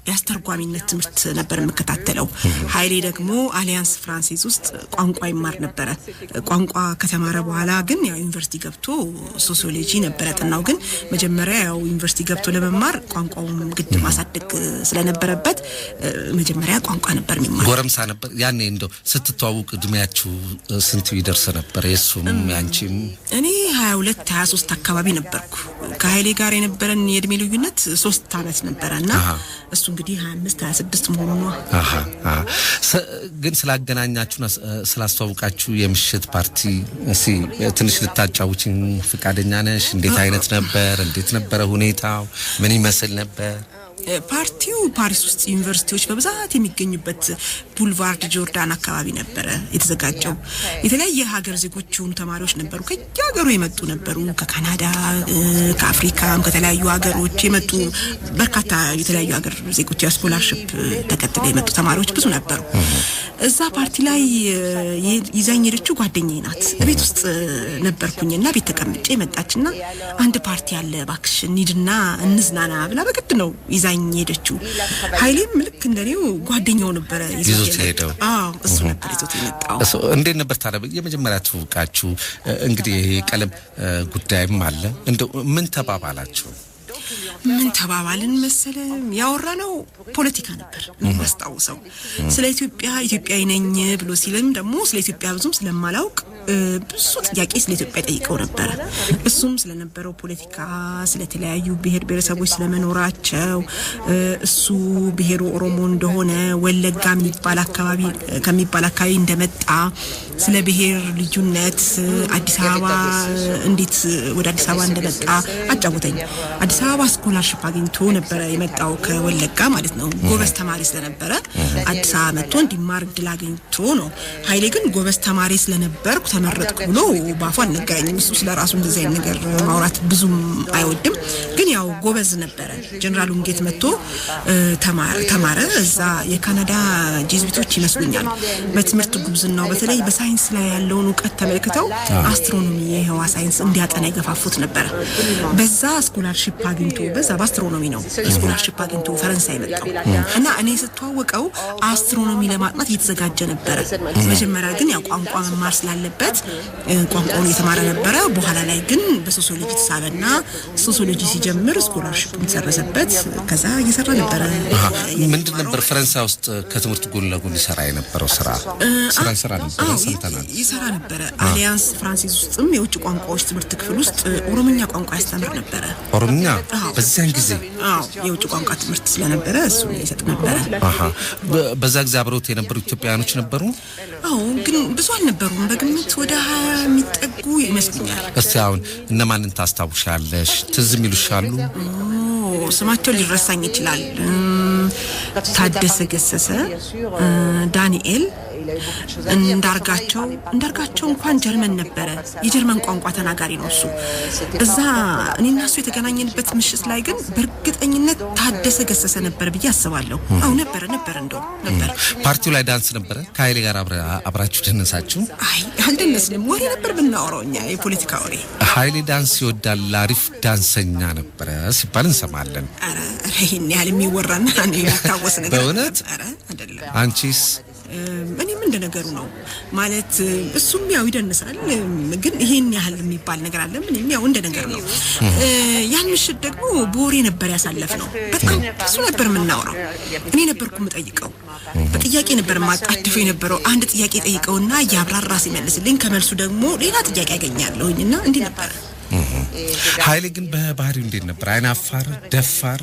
የአስተርጓሚነት ትምህርት ነበር የምከታተለው። ኃይሌ ደግሞ አሊያንስ ፍራንሴዝ ውስጥ ቋንቋ ይማር ነበረ። ቋንቋ ከተማረ በኋላ ግን ያው ዩኒቨርሲቲ ገብቶ ሶሲዮሎጂ ነበረ ያጠናው። ግን መጀመሪያ ያው ዩኒቨርሲቲ ገብቶ ለመማር ቋንቋውን ግድ ማሳደግ ስለነበረበት መጀመሪያ ቋንቋ ነበር የሚማር። ጎረምሳ ነበር ያኔ። እንደው ስትተዋውቅ እድሜያችሁ ስንት ይደርስ ነበር? የእሱም ያንቺም? እኔ 22 23 አካባቢ ነበርኩ። ከኃይሌ ጋር የነበረን የእድሜ ልዩነት 3 አመት ነበረ እና እሱ እንግዲህ 25 26 መሆኑ ነው። ግን ስላገናኛችሁና ስላስተዋውቃችሁ የምሽት ፓርቲ እስቲ ትንሽ ልታጫውቺን ፍቃደኛ ነሽ? እንዴት አይነት ነበር? እንዴት ነበረ ሁኔታው? ምን ይመስል ነበር? ፓርቲው ፓሪስ ውስጥ ዩኒቨርሲቲዎች በብዛት የሚገኙበት ቡልቫርድ ጆርዳን አካባቢ ነበረ የተዘጋጀው። የተለያየ ሀገር ዜጎች የሆኑ ተማሪዎች ነበሩ፣ ከየሀገሩ የመጡ ነበሩ። ከካናዳ፣ ከአፍሪካም ከተለያዩ ሀገሮች የመጡ በርካታ የተለያዩ ሀገር ዜጎች የ scholarship ተከትለው የመጡ ተማሪዎች ብዙ ነበሩ። እዛ ፓርቲ ላይ ይዛኝ ሄደችው ጓደኛዬ ናት። ቤት ውስጥ ነበርኩኝና ቤት ተቀምጬ መጣችና አንድ ፓርቲ አለ እባክሽ እንሂድና እንዝናና ብላ በግድ ነው ይዛኝ ሄደችው። ኃይሌም ልክ እንደኔው ጓደኛው ነበረ ይዞት ሄደው። አዎ እሱ ነበር ይዞት የመጣው። እንዴት ነበር ታዲያ የመጀመሪያ ትውውቃችሁ? እንግዲህ ይሄ የቀለም ጉዳይም አለ። እንደው ምን ተባባላችሁ? ምን ተባባልን መሰለ፣ ያወራነው ፖለቲካ ነበር የማስታውሰው። ስለ ኢትዮጵያ ኢትዮጵያዊ ነኝ ብሎ ሲልም ደግሞ ስለ ኢትዮጵያ ብዙም ስለማላውቅ ብዙ ጥያቄ ስለ ኢትዮጵያ ጠይቀው ነበረ። እሱም ስለነበረው ፖለቲካ፣ ስለተለያዩ ብሔር ብሔረሰቦች ስለመኖራቸው፣ እሱ ብሔሩ ኦሮሞ እንደሆነ፣ ወለጋ የሚባል አካባቢ ከሚባል አካባቢ እንደመጣ፣ ስለ ብሔር ልዩነት፣ አዲስ አበባ እንዴት ወደ አዲስ አበባ እንደመጣ አጫወተኝ። አዲስ አበባ scholarship አግኝቶ ነበረ የመጣው ከወለጋ ማለት ነው። ጎበዝ ተማሪ ስለነበረ አዲስ አበባ መጥቶ እንዲማር እድል አግኝቶ ነው። ኃይሌ ግን ጎበዝ ተማሪ ስለነበርኩ ተመረጥኩ ብሎ ባፉ አልነገረኝም። እሱ ስለ ራሱ እንደዚህ አይነት ነገር ማውራት ብዙም አይወድም። ግን ያው ጎበዝ ነበረ። ጀነራል ዊንጌት መጥቶ ተማረ። እዛ የካናዳ ጄዝዊቶች ይመስሉኛል በትምህርት ጉብዝናው በተለይ በሳይንስ ላይ ያለውን እውቀት ተመልክተው astronomy የህዋ ሳይንስ እንዲያጠና የገፋፉት ነበረ። በዛ scholarship አግኝቶ በዛ በ astronomy ነው scholarship አግኝቶ ፈረንሳይ መጣው እና እኔ ስተዋወቀው astronomy ለማጥናት እየተዘጋጀ ነበረ። መጀመሪያ ግን ያው ቋንቋ መማር ስላለበት ቋንቋውን እየተማረ ነበረ። በኋላ ላይ ግን በሶሲዮሎጂ ተሳበና ሶሲዮሎጂ ሲጀምር scholarship ተሰረዘበት። ከዛ እየሰራ ነበረ። ምንድን ነበር ፈረንሳይ ውስጥ ከትምህርት ጎን ለጎን ይሰራ የነበረው ስራ? ስራ ይሰራ ነበረ ሰምተናል። ይሰራ ነበረ። አሊያንስ ፍራንሲስ ውስጥም የውጭ ቋንቋዎች ትምህርት ክፍል ውስጥ ኦሮምኛ ቋንቋ ያስተምር ነበረ። ኦሮምኛ በዚያን ጊዜ? አዎ፣ የውጭ ቋንቋ ትምህርት ስለነበረ እሱ ይሰጥ ነበረ። በዛ ጊዜ አብረውት የነበሩ ኢትዮጵያውያኖች ነበሩ? አዎ፣ ግን ብዙ አልነበሩም። በግምት ወደ 20 የሚጠጉ ይመስሉኛል። እስቲ አሁን እነማንን ታስታውሻለሽ? ትዝ የሚሉሽ አሉ? ስማቸው ሊረሳኝ ይችላል። ታደሰ ገሰሰ፣ ዳንኤል እንዳርጋቸው። እንዳርጋቸው እንኳን ጀርመን ነበረ። የጀርመን ቋንቋ ተናጋሪ ነው እሱ። እዛ እኔና እሱ የተገናኘንበት ምሽት ላይ ግን በእርግጠኝነት ታደሰ ገሰሰ ነበር ብዬ አስባለሁ። አዎ ነበረ ነበረ፣ እንደው ነበር። ፓርቲው ላይ ዳንስ ነበረ? ከኃይሌ ጋር አብራችሁ ደነሳችሁ? አይ አልደነስንም። ወሬ ነበር ብናወራው እኛ፣ የፖለቲካ ወሬ። ኃይሌ ዳንስ ይወዳል፣ አሪፍ ዳንሰኛ ነበረ ሲባል እንሰማለን። ኧረ ይሄን ያህል የሚወራና እኔ የሚታወስ ነገር በእውነት? ኧረ አይደለም። አንቺስ? እኔም እንደ ነገሩ ነው ማለት፣ እሱም ያው ይደንሳል፣ ግን ይሄን ያህል የሚባል ነገር አለ። እኔም ያው እንደ ነገር ነው። ያን ምሽት ደግሞ በወሬ ነበር ያሳለፍነው። በጣም ብዙ ነበር የምናወራው። እኔ ነበርኩ የምጠይቀው፣ በጥያቄ ነበር የማጣድፈው የነበረው። አንድ ጥያቄ ጠይቀውና እያብራራ ሲመልስልኝ ከመልሱ ደግሞ ሌላ ጥያቄ ያገኛለሁኝ እና እንዲህ ነበረ። ኃይሌ ግን በባህሪው እንዴት ነበር? አይናፋር፣ ደፋር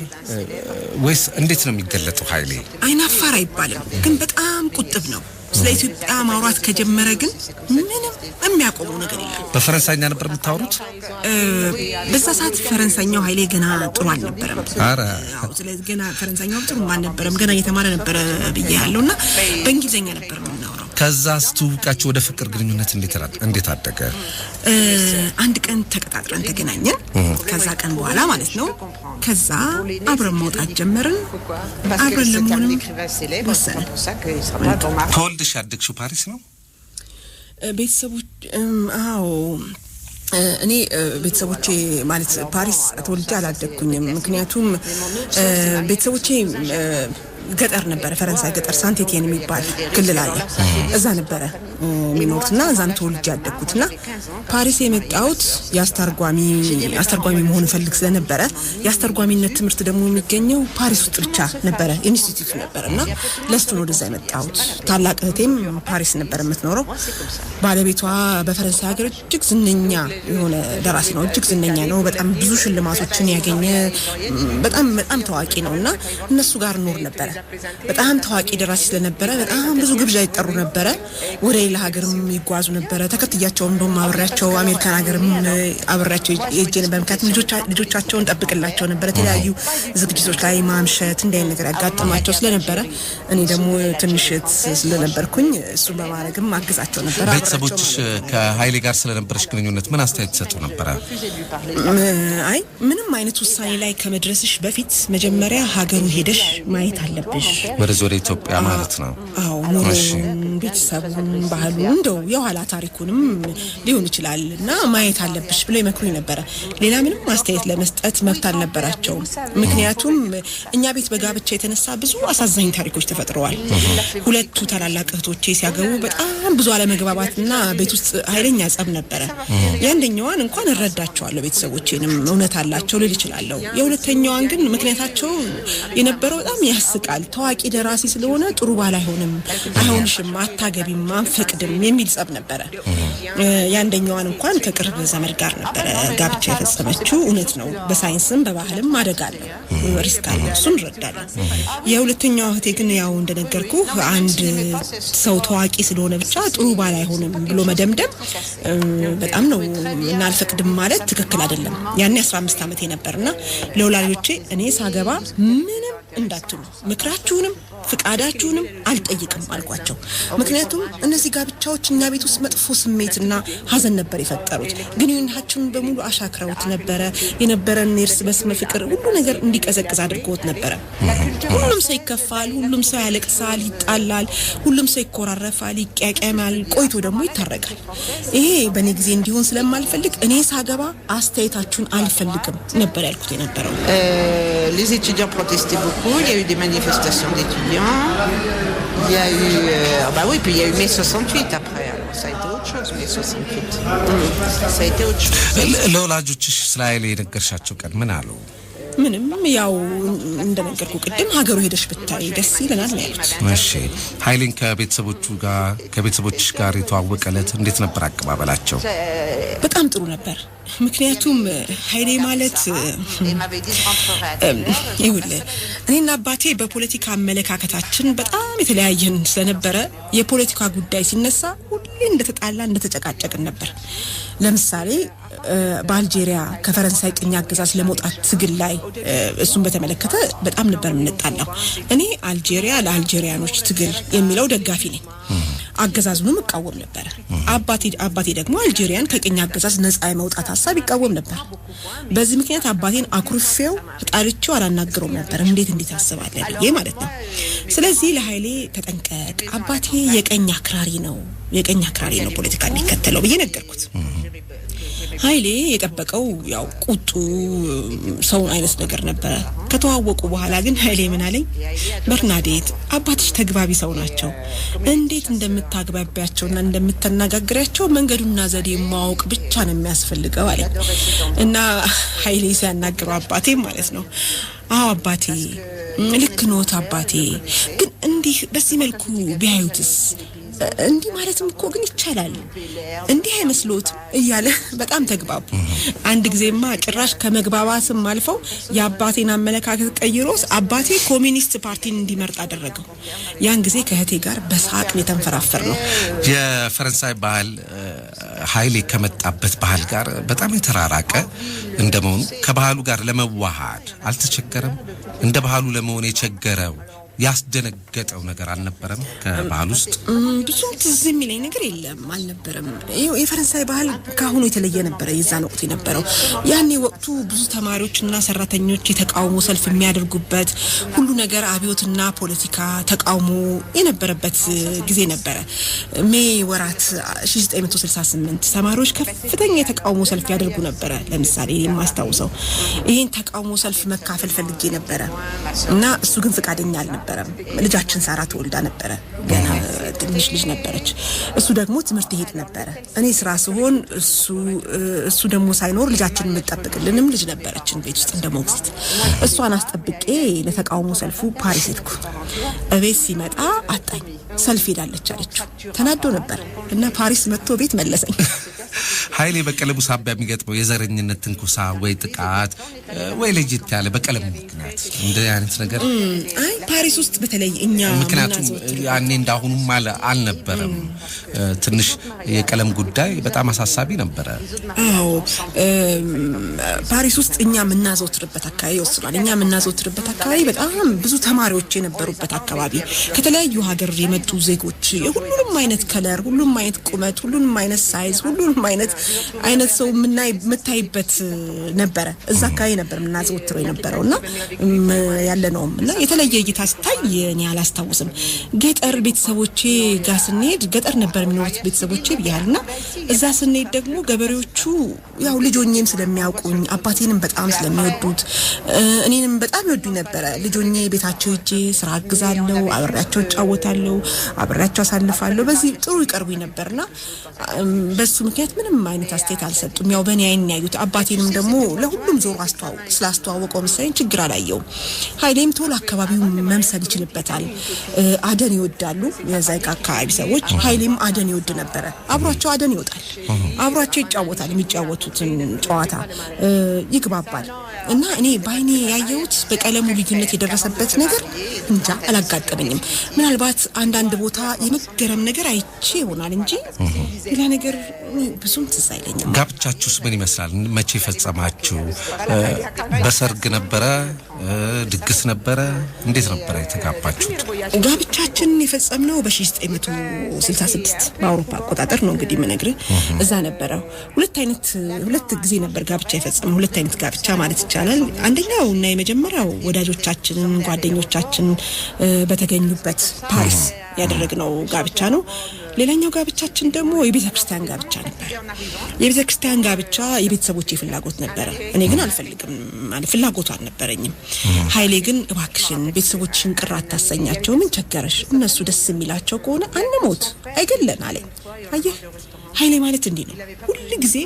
ወይስ እንዴት ነው የሚገለጠው ኃይሌ? አይናፋር አይባልም፣ ግን በጣም ቁጥብ ነው። ስለ ኢትዮጵያ ማውራት ከጀመረ ግን ምንም የሚያቆመው ነገር የለም። በፈረንሳይኛ ነበር የምታወሩት? በዛ ሰዓት ፈረንሳይኛው ኃይሌ ገና ጥሩ አልነበረም። ኧረ አዎ፣ ስለዚህ ገና ፈረንሳይኛው ጥሩ አልነበረም። ገና እየተማረ ነበረ ብዬ ያለውና በእንግሊዝኛ ነበር የምናወራው። ከዛ ስትውቃችሁ ወደ ፍቅር ግንኙነት እንዴት አደገ? አንድ ቀን ተቀጣጥረን ተገናኘን። ከዛ ቀን በኋላ ማለት ነው። ከዛ አብረን መውጣት ጀመርን። አብረን ለመሆንም ወሰንን። ተወልደሽ ያደግሽው ፓሪስ ነው? ቤተሰቦች አዎ፣ እኔ ቤተሰቦቼ ማለት ፓሪስ ተወልጄ አላደግኩኝም። ምክንያቱም ቤተሰቦቼ ገጠር ነበረ፣ ፈረንሳይ ገጠር ሳንቴቲየን የሚባል ክልል አለ። እዛ ነበረ የሚኖሩትና እዛም ተወልጄ ያደግኩትና ፓሪስ የመጣሁት የአስተርጓሚ አስተርጓሚ መሆን እፈልግ ስለነበረ የአስተርጓሚነት ትምህርት ደግሞ የሚገኘው ፓሪስ ውስጥ ብቻ ነበረ፣ ኢንስቲትዩት ነበረ እና ለሱ ነው ወደዛ የመጣሁት። ታላቅ እህቴም ፓሪስ ነበር የምትኖረው። ባለቤቷ በፈረንሳይ ሀገር እጅግ ዝነኛ የሆነ ደራሲ ነው። እጅግ ዝነኛ ነው። በጣም ብዙ ሽልማቶችን ያገኘ በጣም በጣም ታዋቂ ነው እና እነሱ ጋር ኖር ነበረ። በጣም ታዋቂ ደራሲ ስለነበረ በጣም ብዙ ግብዣ ይጠሩ ነበረ። ወደ ሌላ ሀገርም ይጓዙ ነበረ። ተከትያቸው እንደውም አብሬያቸው አሜሪካን ሀገርም አብሬያቸው ሄጄ ነበር። ምክንያቱም ልጆቻቸውን ጠብቅላቸው ነበረ። የተለያዩ ዝግጅቶች ላይ ማምሸት እንዲህ አይነት ነገር ያጋጥማቸው ስለነበረ እኔ ደግሞ ትንሽ ስለነበርኩኝ እሱን በማድረግም አግዛቸው ነበረ። ቤተሰቦችሽ ከኃይሌ ጋር ስለነበረሽ ግንኙነት ምን አስተያየት ይሰጡ ነበረ? አይ፣ ምንም አይነት ውሳኔ ላይ ከመድረስሽ በፊት መጀመሪያ ሀገሩ ሄደሽ ማየት አለብሽ። ወደዚህ ወደ ኢትዮጵያ ማለት ነው። አዎ፣ ኑሮውን፣ ቤተሰቡን፣ ባህሉን፣ እንደው የኋላ ታሪኩንም ሊሆን ይችላል እና ማየት አለብሽ ብለው ይመክሩኝ ነበረ። ሌላ ምንም አስተያየት ለመስጠት መብት አልነበራቸውም። ምክንያቱም እኛ ቤት በጋብቻ የተነሳ ብዙ አሳዛኝ ታሪኮች ተፈጥረዋል። ሁለቱ ታላላቅ እህቶቼ ሲያገቡ በጣም ብዙ አለመግባባትና ቤት ውስጥ ኃይለኛ ጸብ ነበረ። የአንደኛዋን እንኳን እረዳቸዋለሁ፣ ቤተሰቦቼንም እውነት አላቸው ልል እችላለሁ። የሁለተኛዋን ግን ምክንያታቸው የነበረው በጣም ያስቃል። ታዋቂ ደራሲ ስለሆነ ጥሩ ባል አይሆንም፣ አይሆንሽም፣ አታገቢም፣ አንፈቅድም የሚል ጸብ ነበረ። የአንደኛዋን እንኳን ከቅርብ ዘመድ ጋር ነበረ ጋብቻ የፈጸመችው። እውነት ነው፣ በሳይንስም በባህልም አደጋ አለው፣ risk አለው፣ እሱን እረዳለሁ። የሁለተኛዋ እህቴ ግን ያው እንደነገርኩ አንድ ሰው ታዋቂ ስለሆነ ብቻ ጥሩ ባል አይሆንም ብሎ መደምደም በጣም ነው እና አልፈቅድም ማለት ትክክል አይደለም። ያኔ 15 ዓመቴ ነበርና ለወላጆቼ እኔ ሳገባ ምንም እንዳትሉ፣ ምክራችሁንም ፍቃዳችሁንም አልጠይቅም አልኳቸው። ምክንያቱም እነዚህ ጋብቻዎች እኛ ቤት ውስጥ መጥፎ ስሜትና ሀዘን ነበር የፈጠሩት። ግንኙነታችንን በሙሉ አሻክረውት ነበረ። የነበረን የእርስ በርስ ፍቅር ሁሉ ነገር እንዲቀዘቅዝ አድርገውት ነበረ። ሁሉም ሰው ይከፋል፣ ሁሉም ሰው ያለቅሳል፣ ይጣላል፣ ሁሉም ሰው ይኮራረፋል፣ ይቀያቀማል፣ ቆይቶ ደግሞ ይታረቃል። ይሄ በእኔ ጊዜ እንዲሆን ስለማልፈልግ እኔ ሳገባ አስተያየታችሁን አልፈልግም ነበር ያልኩት የነበረው። Les étudiants protestaient beaucoup, il y a eu des manifestations d'étudiants, il y a eu... ah bah oui, puis il y a eu mai 68 après, alors ça a été autre chose, mai 68. Ça a été autre chose. ለወላጆችሽ ስለ ኃይሌ የነገርሻቸው ቀን ምን አሉ? ምንም፣ ያው እንደነገርኩ ቅድም ሀገሩ ሄደሽ ብታይ ደስ ይለናል ነው ያሉት። እሺ፣ ኃይሌን ከቤተሰቦቹ ጋር ከቤተሰቦችሽ ጋር የተዋወቀ ዕለት እንዴት ነበር አቀባበላቸው? በጣም ጥሩ ነበር። ምክንያቱም ኃይሌ ማለት Et m'avait dit je rentrerai à telle heure. ይኸውልህ፣ እኔና አባቴ በፖለቲካ አመለካከታችን በጣም የተለያየን ስለነበረ የፖለቲካ ጉዳይ ሲነሳ ሁሌ እንደተጣላ እንደተጨቃጨቅን ነበር። ለምሳሌ በአልጄሪያ ከፈረንሳይ ቅኝ አገዛዝ ለመውጣት ትግል ላይ እሱን በተመለከተ በጣም ነበር የምንጣላው። እኔ አልጄሪያ ለአልጄሪያኖች ትግል የሚለው ደጋፊ ነኝ። አገዛዙንም እቃወም ነበረ። አባቴ ደግሞ አልጄሪያን ከቅኝ አገዛዝ ነጻ የመውጣት ሀሳብ ይቃወም ነበር። በዚህ ምክንያት አባቴን አኩርፌው ተጣልቼው አላናግረውም ነበር። እንዴት እንዴት አስባለህ ብዬ ማለት ነው። ስለዚህ ለኃይሌ ተጠንቀቅ፣ አባቴ የቀኝ አክራሪ ነው፣ የቀኝ አክራሪ ነው ፖለቲካ የሚከተለው ብዬ ነገርኩት። ኃይሌ የጠበቀው ያው ቁጡ ሰው አይነት ነገር ነበረ። ከተዋወቁ በኋላ ግን ኃይሌ ምን አለኝ? በርናዴት፣ አባትሽ ተግባቢ ሰው ናቸው። እንዴት እንደምታግባቢያቸውና እንደምታነጋግሪያቸው መንገዱና ዘዴ ማወቅ ብቻ ነው የሚያስፈልገው አለኝ። እና ኃይሌ ሲያናግረው አባቴ ማለት ነው፣ አዎ አባቴ፣ ልክ ኖት አባቴ፣ ግን እንዲህ በዚህ መልኩ ቢያዩትስ፣ እንዲህ ማለትም እኮ ግን ይቻላል፣ እንዲህ አይመስሎትም እያለ በጣም ተግባቡ። አንድ ጊዜማ ጭራሽ ከመግባባትም አልፈው የአባቴን አመለካከት ቀይሮ አባቴ ኮሚኒስት ፓርቲን እንዲመርጥ አደረገው። ያን ጊዜ ከእህቴ ጋር በሳቅ የተንፈራፈርነው። የፈረንሳይ ባህል ኃይሌ ከመጣበት ባህል ጋር በጣም የተራራቀ እንደመሆኑ ከባህሉ ጋር ለመዋሃድ አልተቸገረም? እንደ ባህሉ ለመሆን የቸገረው፣ ያስደነገጠው ነገር አልነበረም ከባህል ውስጥ? ብዙም ትዝ የሚለኝ ነገር የለም፣ አልነበረም። ይኸው የፈረንሳይ ባህል ከአሁኑ የተለየ ነበረ የዛን ወቅት የነበረው። ያኔ ወቅቱ ብዙ ተማሪዎችና ሰራተኞች የተቃውሞ ሰልፍ የሚያደርጉበት፣ ሁሉ ነገር አብዮትና ፖለቲካ ተቃውሞ የነበረበት ጊዜ ነበረ። May ወራት 1968 ተማሪዎች ከፍተኛ የተቃውሞ ሰልፍ ያደርጉ ነበረ። ለምሳሌ የማስታውሰው ይህን ተቃውሞ ሰልፍ መካፈል ፈልጌ ነበረ እና እሱ ግን ፈቃደኛ አልነበረም። ልጃችን ሳራ ተወልዳ ነበረ፣ ገና ትንሽ ልጅ ነበረች። እሱ ደግሞ ትምህርት ይሄድ ነበረ። እኔ ስራ ስሆን እሱ ደግሞ ሳይኖር ልጃችን የምትጠብቅልንም ልጅ ነበረችን ቤት ውስጥ እንደ ሞግዚት። እሷን አስጠብቄ ለተቃውሞ ሰልፉ ፓሪስ ሄድኩ። እቤት ሲመጣ አጣኝ። ሰልፍ ሄዳለች አለችው። ተናዶ ነበር እና ፓሪስ መጥቶ ቤት መለሰኝ። ኃይሌ በቀለሙ ሳቢያ የሚገጥመው የዘረኝነት ትንኮሳ ወይ ጥቃት ወይ ለየት ያለ በቀለሙ ምክንያት እንደ አይነት ነገር? አይ፣ ፓሪስ ውስጥ በተለይ እኛ ምክንያቱም ያኔ እንዳሁኑም አልነበረም። ትንሽ የቀለም ጉዳይ በጣም አሳሳቢ ነበረ። አዎ፣ ፓሪስ ውስጥ እኛ የምናዘወትርበት አካባቢ ይወስናል። እኛ የምናዘወትርበት አካባቢ በጣም ብዙ ተማሪዎች የነበሩበት አካባቢ፣ ከተለያዩ ሀገር የመጡ ዜጎች፣ ሁሉንም አይነት color፣ ሁሉንም አይነት ቁመት፣ ሁሉንም አይነት size፣ ሁሉንም አይነት ሰው የምታይበት ነበረ። እዛ አካባቢ ነበር የምናዘወትረው የነበረው እና ያለነውም እና የተለየ እይታ ሲታይ እኔ አላስታውስም። ገጠር ቤተሰቦቼ ጋር ስንሄድ፣ ገጠር ነበር የሚኖሩት ቤተሰቦቼ ብያለሁ፣ እና እዛ ስንሄድ ደግሞ ገበሬዎቹ ያው ልጅ ሆኜም ስለሚያውቁኝ፣ አባቴንም በጣም ስለሚወዱት፣ እኔንም በጣም ይወዱኝ ነበረ። ልጅ ሆኜ ቤታቸው ሄጄ ስራ አግዛለሁ፣ አብሬያቸው እጫወታለሁ፣ አብሬያቸው አሳልፋለሁ። በዚህ ጥሩ ይቀርቡኝ ነበርና በሱ ምክንያት ምንም አይነት አስተያየት አልሰጡም። ያው በእኔ አይን ያዩት፣ አባቴንም ደግሞ ለሁሉም ዞሮ ስላስተዋወቀው መሰለኝ ችግር አላየውም። ኃይሌም ቶሎ አካባቢው መምሰል ይችልበታል። አደን ይወዳሉ የዛ አካባቢ ሰዎች። ኃይሌም አደን ይወድ ነበረ። አብሯቸው አደን ይወጣል፣ አብሯቸው ይጫወታል። የሚጫወቱትን ጨዋታ ይግባባል። እና እኔ በአይኔ ያየሁት በቀለሙ ልዩነት የደረሰበት ነገር እንጃ አላጋጠመኝም። ምናልባት አንዳንድ ቦታ የመገረም ነገር አይቼ ይሆናል እንጂ ሌላ ነገር ብዙም ትዝ አይለኝም። ጋብቻችሁስ ምን ይመስላል? መቼ ፈጸማችሁ? በሰርግ ነበረ? ድግስ ነበረ? እንዴት ነበረ የተጋባችሁት? ጋብቻችንን የፈጸምነው በ1966 በአውሮፓ አቆጣጠር ነው እንግዲህ የምነግርህ። እዛ ነበረ። ሁለት ጊዜ ነበር ጋብቻ የፈጸምነው። ሁለት አይነት ጋብቻ ማለት ይቻላል። አንደኛው እና የመጀመሪያው ወዳጆቻችንን ጓደኞቻችን በተገኙበት ፓሪስ ያደረግነው ጋብቻ ነው። ሌላኛው ጋብቻችን ደግሞ የቤተ ክርስቲያን ጋብቻ ነበር። የቤተ ክርስቲያን ጋብቻ የቤተሰቦቼ ፍላጎት ነበረ። እኔ ግን አልፈልግም፣ ማለት ፍላጎቱ አልነበረኝም። ኃይሌ ግን እባክሽን ቤተሰቦችሽን ቅር አታሰኛቸው፣ ምን ቸገረሽ? እነሱ ደስ የሚላቸው ከሆነ አንሞት አይገለን አለኝ። አየህ፣ ኃይሌ ማለት እንዲህ ነው። ሁል ጊዜ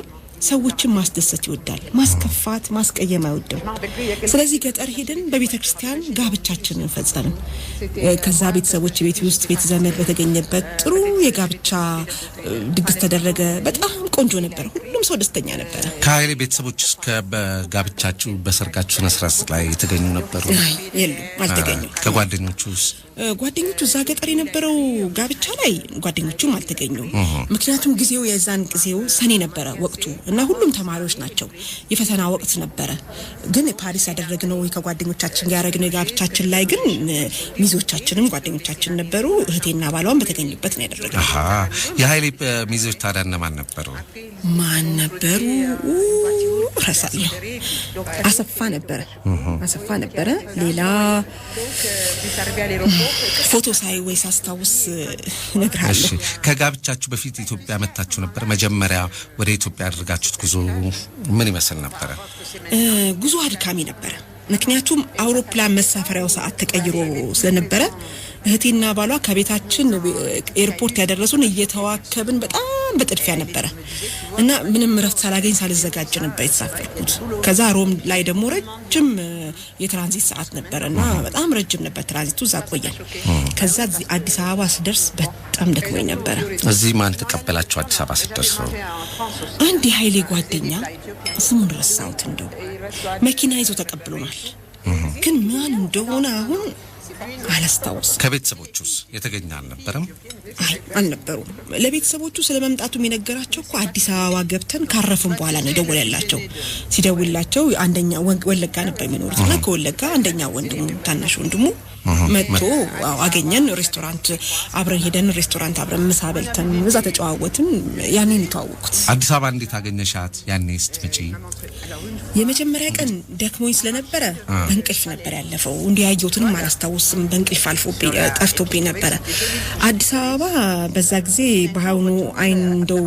ሰዎችን ማስደሰት ይወዳል። ማስከፋት፣ ማስቀየም አይወድም። ስለዚህ ገጠር ሄደን በቤተ ክርስቲያን ጋብቻችንን ፈጸምን። ከዛ ቤተሰቦች ቤት ውስጥ ቤተ ዘመድ በተገኘበት ጥሩ የጋብቻ ድግስ ተደረገ። በጣም ቆንጆ ነበር። ሁሉም ሰው ደስተኛ ነበረ። ከኃይሌ ቤተሰቦች እስከ በጋብቻችሁ በሰርጋችሁ ስነ ስርዓት ላይ የተገኙ ነበሩ? አይ፣ የሉም፣ አልተገኙም። ከጓደኞቹስ? ጓደኞቹ እዛ ገጠር የነበረው ጋብቻ ላይ ጓደኞቹም አልተገኙም። ምክንያቱም ጊዜው የዛን ጊዜው ሰኔ ነበረ ወቅቱ እና ሁሉም ተማሪዎች ናቸው። የፈተና ወቅት ነበረ። ግን ፓሪስ ያደረግነው ከጓደኞቻችን ጋር ያደረግነው የጋብቻችን ላይ ግን ሚዜዎቻችንም ጓደኞቻችን ነበሩ። እህቴና ባሏን በተገኙበት ነው ያደረግነው። አሃ፣ የኃይሌ ሚዜዎች ታዲያ እነማን ነበሩ? ማን ነበሩ? እረሳለሁ። አሰፋ ነበረ፣ አሰፋ ነበረ። ሌላ ፎቶ ሳይ ወይ ሳስታውስ እነግርሃለሁ። እሺ፣ ከጋብቻችሁ በፊት ኢትዮጵያ መጥታችሁ ነበር? መጀመሪያ ወደ ኢትዮጵያ ያደረጋችሁት ጉዞ ምን ይመስል ነበረ? ጉዞ አድካሚ ነበረ። ምክንያቱም አውሮፕላን መሳፈሪያው ሰዓት ተቀይሮ ስለነበረ እህቴና ባሏ ከቤታችን ኤርፖርት ያደረሱን እየተዋከብን በጣም በጥድፊያ ነበረ እና ምንም እረፍት ሳላገኝ ሳልዘጋጅ ነበር የተሳፈርኩት። ከዛ ሮም ላይ ደግሞ ረጅም የትራንዚት ሰዓት ነበረ እና በጣም ረጅም ነበር ትራንዚቱ፣ እዛ ቆየን። ከዛ እዚህ አዲስ አበባ ስደርስ በጣም ደክሞኝ ነበረ። እዚህ ማን ተቀበላችሁ አዲስ አበባ ስትደርሱ? አንድ የኃይሌ ጓደኛ፣ ስሙን ረሳሁት፣ እንደው መኪና ይዞ ተቀብሎናል። ግን ማን እንደሆነ አሁን አላስታውስም። ከቤተሰቦቹስ የተገኘ አልነበረም? አይ፣ አልነበሩም። ለቤተሰቦቹ ስለ መምጣቱ የነገራቸው እኮ አዲስ አበባ ገብተን ካረፍን በኋላ ነው የደወለላቸው። ሲደውልላቸው አንደኛ ወለጋ ነበር የሚኖሩት እና ከወለጋ አንደኛ ወንድሙ፣ ታናሽ ወንድሙ መጥቶ አዎ፣ አገኘን። ሬስቶራንት አብረን ሄደን ሬስቶራንት አብረን ምሳ በልተን እዛ ተጨዋወትን። ያኔን የተዋወቅኩት። አዲስ አበባ እንዴት አገኘሻት ያኔ ስትመጪ? የመጀመሪያ ቀን ደክሞኝ ስለነበረ በእንቅልፍ ነበር ያለፈው። እንዲህ ያየሁትንም አላስታውስም። በእንቅልፍ አልፎብኝ ጠፍቶብኝ ነበረ። አዲስ አበባ በዛ ጊዜ በአሁኑ አይን እንደው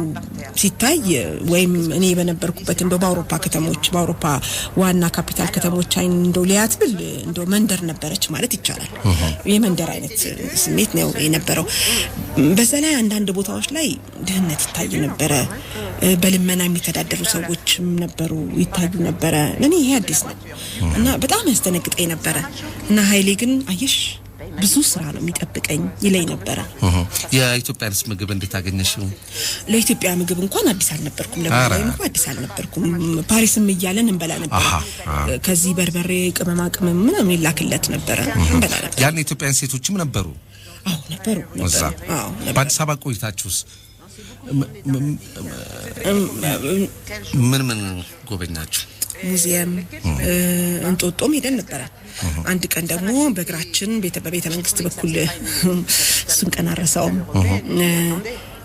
ሲታይ ወይም እኔ በነበርኩበት እንደው በአውሮፓ ከተሞች፣ በአውሮፓ ዋና ካፒታል ከተሞች አይን እንደው ሊያት ብል እንደው መንደር ነበረች ማለት ይቻላል። የመንደር አይነት ስሜት ነው የነበረው። በዛ ላይ አንዳንድ ቦታዎች ላይ ድህነት ይታይ ነበረ። በልመና የሚተዳደሩ ሰዎችም ነበሩ፣ ይታዩ ነበረ። እኔ ይሄ አዲስ ነው እና በጣም ያስደነግጠኝ ነበረ እና ኃይሌ ግን አየሽ ብዙ ስራ ነው የሚጠብቀኝ ይለኝ ነበረ። የኢትዮጵያንስ ምግብ እንዴት አገኘሽው? ለኢትዮጵያ ምግብ እንኳን አዲስ አልነበርኩም። ለባህላዊ ምግብ አዲስ አልነበርኩም። ፓሪስም እያለን እንበላ ነበረ። ከዚህ በርበሬ፣ ቅመማ ቅመም ምናምን ይላክለት ነበረ፣ እንበላ ነበር። ያን የኢትዮጵያን ሴቶችም ነበሩ? አዎ ነበሩ ነበሩ። አዎ ነበሩ። በአዲስ አበባ ቆይታችሁስ ምን ምን ጎበኛችሁ? ሙዚየም እንጦጦም ሄደን ነበረ። አንድ ቀን ደግሞ በእግራችን በቤተ መንግስት በኩል እሱን ቀን አረሳውም።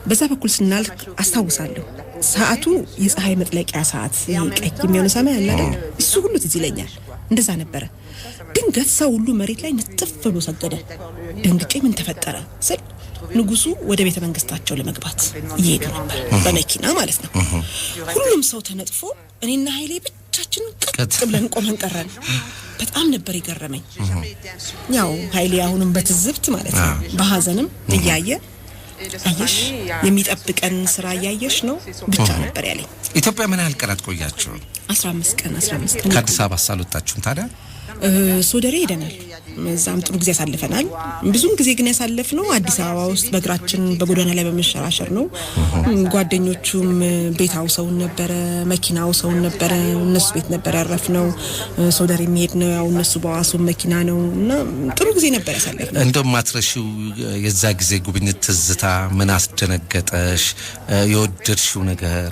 በዛ በኩል ስናልፍ አስታውሳለሁ። ሰዓቱ የፀሐይ መጥለቂያ ሰዓት ቀይ የሚሆነው ሰማይ አለ አይደል? እሱ ሁሉ ትዝ ይለኛል። እንደዛ ነበረ። ድንገት ሰው ሁሉ መሬት ላይ ንጥፍ ብሎ ሰገደ። ደንግጬ ምን ተፈጠረ ስል ንጉሱ ወደ ቤተ መንግስታቸው ለመግባት እየሄዱ ነበር፣ በመኪና ማለት ነው። ሁሉም ሰው ተነጥፎ እኔና ኃይሌ ብቻችን ቀጥ ብለን ቆመን ቀረን። በጣም ነበር የገረመኝ። ያው ኃይሌ አሁንም በትዝብት ማለት ነው በሀዘንም እያየ አየሽ የሚጠብቀን ስራ እያየሽ ነው ብቻ ነበር ያለኝ። ኢትዮጵያ ምን ያህል ቀናት ቆያችሁ? 15 ቀን 15 ቀን። ከአዲስ አበባ አልወጣችሁም ታዲያ? ሶደሬ ሄደናል። እዛም ጥሩ ጊዜ ያሳልፈናል። ብዙም ጊዜ ግን ያሳለፍነው አዲስ አበባ ውስጥ በእግራችን በጎዳና ላይ በመሸራሸር ነው። ጓደኞቹም ቤት አውሰውን ነበረ፣ መኪና አውሰውን ነበረ። እነሱ ቤት ነበር ያረፍነው። ሶደሬ የሚሄድ ነው ያው እነሱ በዋሱ መኪና ነው እና ጥሩ ጊዜ ነበር ያሳለፍነው። እንደው ማትረሺው የዛ ጊዜ ጉብኝት ትዝታ ምን አስደነገጠሽ? የወደድሽው ነገር?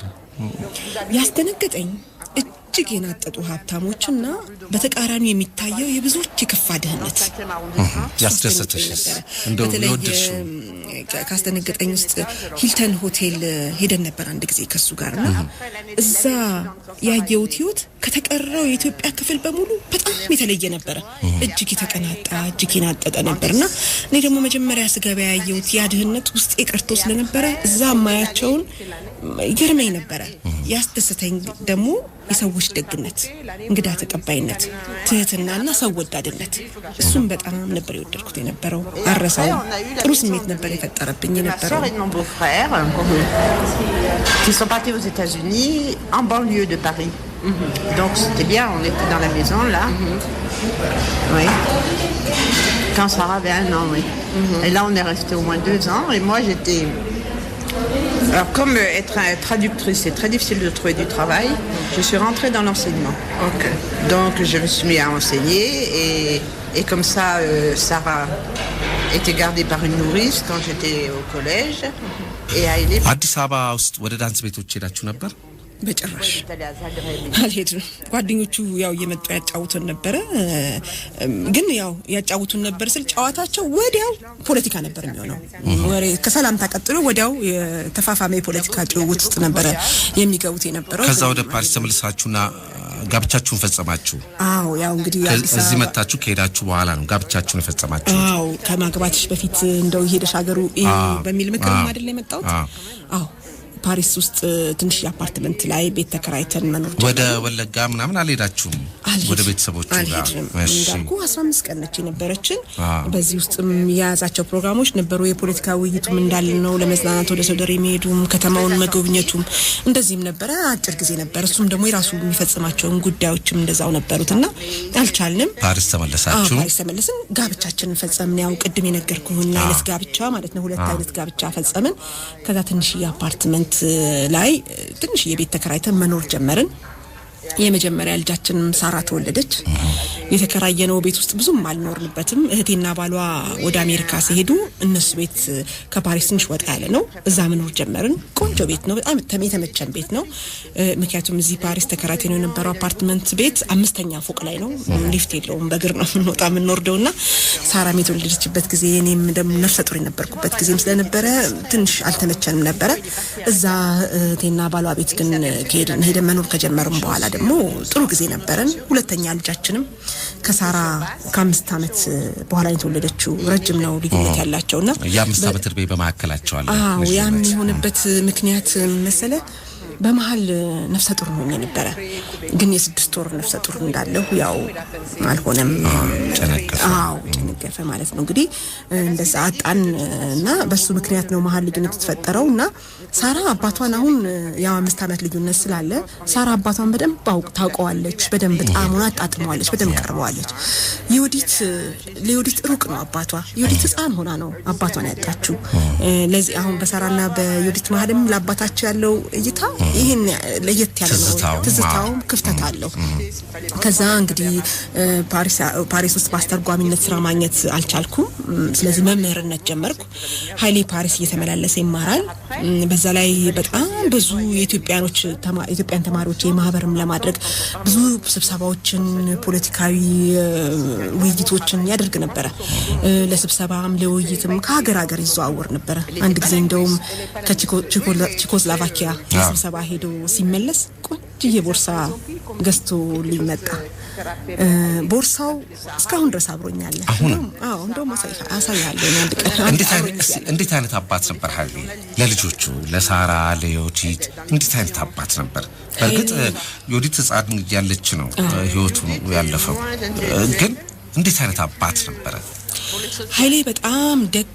ያስደነገጠኝ እጅግ የናጠጡ ሀብታሞችና በተቃራኒ የሚታየው የብዙዎች የከፋ ድህነት። ያስደሰተሽስ? እንደው የወደድሽው? ካስደነገጠኝ ውስጥ ሂልተን ሆቴል ሄደን ነበር አንድ ጊዜ ከሱ ጋርና እዛ ያየሁት ህይወት ከተቀረው የኢትዮጵያ ክፍል በሙሉ በጣም የተለየ ነበረ። እጅግ የተቀናጣ እጅግ የናጠጠ ነበርና እኔ ደግሞ መጀመሪያ ስገባ ያየሁት ያ ድህነት ውስጤ ቀርቶ ስለነበረ እዛ ማያቸውን ይገርመኝ ነበረ። ያስደሰተኝ ደግሞ የሰዎች ደግነት፣ እንግዳ ተቀባይነት፣ ትህትናና ሰው ወዳድነት እሱም በጣም ነበር የወደድኩት የነበረው። አረሳውም። ጥሩ ስሜት ነበር የፈጠረብኝ የነበረው። Qui sont partis aux États-Unis en banlieue de Paris. Donc c'était bien, on était dans la maison là. Oui. Quand Sarah avait 1 an, oui. Et là on est resté au moins 2 ans et moi j'étais... Alors comme être traductrice, c'est très difficile de trouver du travail, je suis rentrée dans l'enseignement. Okay. Donc je me suis mis à enseigner et comme ça, Sarah était gardée par une nourrice quand j'étais au collège. Et Haïlé... አዲስ አበባ ውስጥ ወደ ዳንስ ቤቶች ሄዳችሁ ነበር? በጭራሽ አልሄድንም። ጓደኞቹ ያው እየመጡ ያጫውቱን ነበረ። ግን ያው ያጫውቱን ነበር ስል ጨዋታቸው ወዲያው ፖለቲካ ነበር የሚሆነው። ወሬ ከሰላምታ ቀጥሎ ወዲያው የተፋፋመ የፖለቲካ ጭውውት ውስጥ ነበረ የሚገቡት የነበረው። ከዛ ወደ ፓሪስ ተመልሳችሁና ጋብቻችሁን ፈጸማችሁ? አዎ ያው እንግዲህ አዲስ እዚህ አበባ መጣችሁ ከሄዳችሁ በኋላ ነው ጋብቻችሁን የፈጸማችሁ? አዎ ከማግባትሽ በፊት እንደው ሄደሽ ሀገሩ በሚል ምክርም አይደል የመጣሁት? አዎ ፓሪስ ውስጥ ትንሽ አፓርትመንት ላይ ቤት ተከራይተን መኖር ወደ ወለጋ ምናምን አልሄዳችሁም? ወደ ቤተሰቦቹ ጋር? አልሄድንም። እንዳልኩ 15 ቀን ነች የነበረችን። በዚህ ውስጥም የያዛቸው ፕሮግራሞች ነበሩ። የፖለቲካ ውይይቱም እንዳለ ነው። ለመዝናናት ወደ ሶደሬ የሚሄዱም ከተማውን መጎብኘቱም እንደዚህም ነበረ። አጭር ጊዜ ነበር። እሱም ደግሞ የራሱ የሚፈጽማቸውን ጉዳዮችም እንደዛው ነበሩትና አልቻልንም። ፓሪስ ተመለሳችሁ? አዎ ፓሪስ ተመለስን። ጋብቻችንን ፈጸምን። ያው ቅድም የነገርኩህን አይነት ጋብቻ ማለት ነው። ሁለት አይነት ጋብቻ ፈጸምን። ከዛ ትንሽዬ አፓርትመንት ላይ ትንሽዬ ቤት ተከራይተን መኖር ጀመርን። የመጀመሪያ ልጃችንም ሳራ ተወለደች። የተከራየነው ቤት ውስጥ ብዙም አልኖርንበትም። እህቴና ባሏ ወደ አሜሪካ ሲሄዱ እነሱ ቤት ከፓሪስ ትንሽ ወጣ ያለ ነው። እዛ መኖር ጀመርን። ቆንጆ ቤት ነው። በጣም የተመቸን ቤት ነው። ምክንያቱም እዚህ ፓሪስ ተከራይተን የነበረው አፓርትመንት ቤት 5ኛ ፎቅ ላይ ነው። ሊፍት የለውም። በእግር ነው የምንወጣ የምንወርደውና ሳራም የተወለደችበት ጊዜ እኔም ደግሞ ነፍሰ ጡር የነበርኩበት ጊዜም ስለነበረ ትንሽ አልተመቸንም ነበረ። እዛ እህቴና ባሏ ቤት ግን ሄደን መኖር ከጀመርን በኋላ ደግሞ ጥሩ ጊዜ ነበረን። ሁለተኛ ልጃችንም ከሳራ ከ5 ዓመት በኋላ የተወለደችው። ረጅም ነው ልዩነት ያላቸውና የ5 ዓመት እድሜ በመካከላቸው አለ። አዎ ያም የሆነበት ምክንያት መሰለ በመሃል ነፍሰ ጡር ሆኜ ነበረ። ግን የ6 ወር ነፍሰ ጡር እንዳለሁ ያው አልሆነም። ጨነገፈ። አዎ ተጨነገፈ ማለት ነው። እንግዲህ እንደዛ አጣን እና በሱ ምክንያት ነው መሀል ልዩነት የተፈጠረው። እና ሳራ አባቷን አሁን ያው 5 ዓመት ልዩነት ስላለ ሳራ አባቷን በደንብ ታውቀዋለች፣ በደንብ ጣዕሙን አጣጥመዋለች፣ በደንብ ቀርበዋለች። ዮዲት ለዮዲት ሩቅ ነው አባቷ። ዮዲት ሕፃን ሆና ነው አባቷን ያጣችው። ለዚህ አሁን በሳራና በዮዲት መሀልም ለአባታቸው ያለው እይታ ይህን ለየት ያለ ነው። ትዝታውም ክፍተት አለው። ከዛ እንግዲህ ፓሪስ ውስጥ በአስተርጓሚነት ስራ ማግኘት አልቻልኩም። ስለዚህ መምህርነት ጀመርኩ። ሀይሌ ፓሪስ እየተመላለሰ ይማራል። በዛ ላይ በጣም ብዙ የኢትዮጵያኖች ኢትዮጵያን ተማሪዎች የማህበርም ለማድረግ ብዙ ስብሰባዎችን፣ ፖለቲካዊ ውይይቶችን ያደርግ ነበረ። ለስብሰባም ለውይይትም ከሀገር ሀገር ይዘዋወር ነበረ። አንድ ጊዜ እንደውም ከቼኮስላቫኪያ ለስብሰባ ሄዶ ሲመለስ ቆንጅዬ ቦርሳ ገዝቶ ሊመጣ፣ ቦርሳው እስካሁን ድረስ አብሮኛል። አዎ፣ እንደውም አሳይሃለሁ አንድ ቀን። እንዴት አይነት አባት ነበር ሀይሌ? ለልጆቹ ለሳራ ለዮዲት እንዴት አይነት አባት ነበር? በእርግጥ ዮዲት ሕፃን እያለች ነው ህይወቱ ያለፈው፣ ግን እንዴት አይነት አባት ነበረ? ሀይሌ በጣም ደግ፣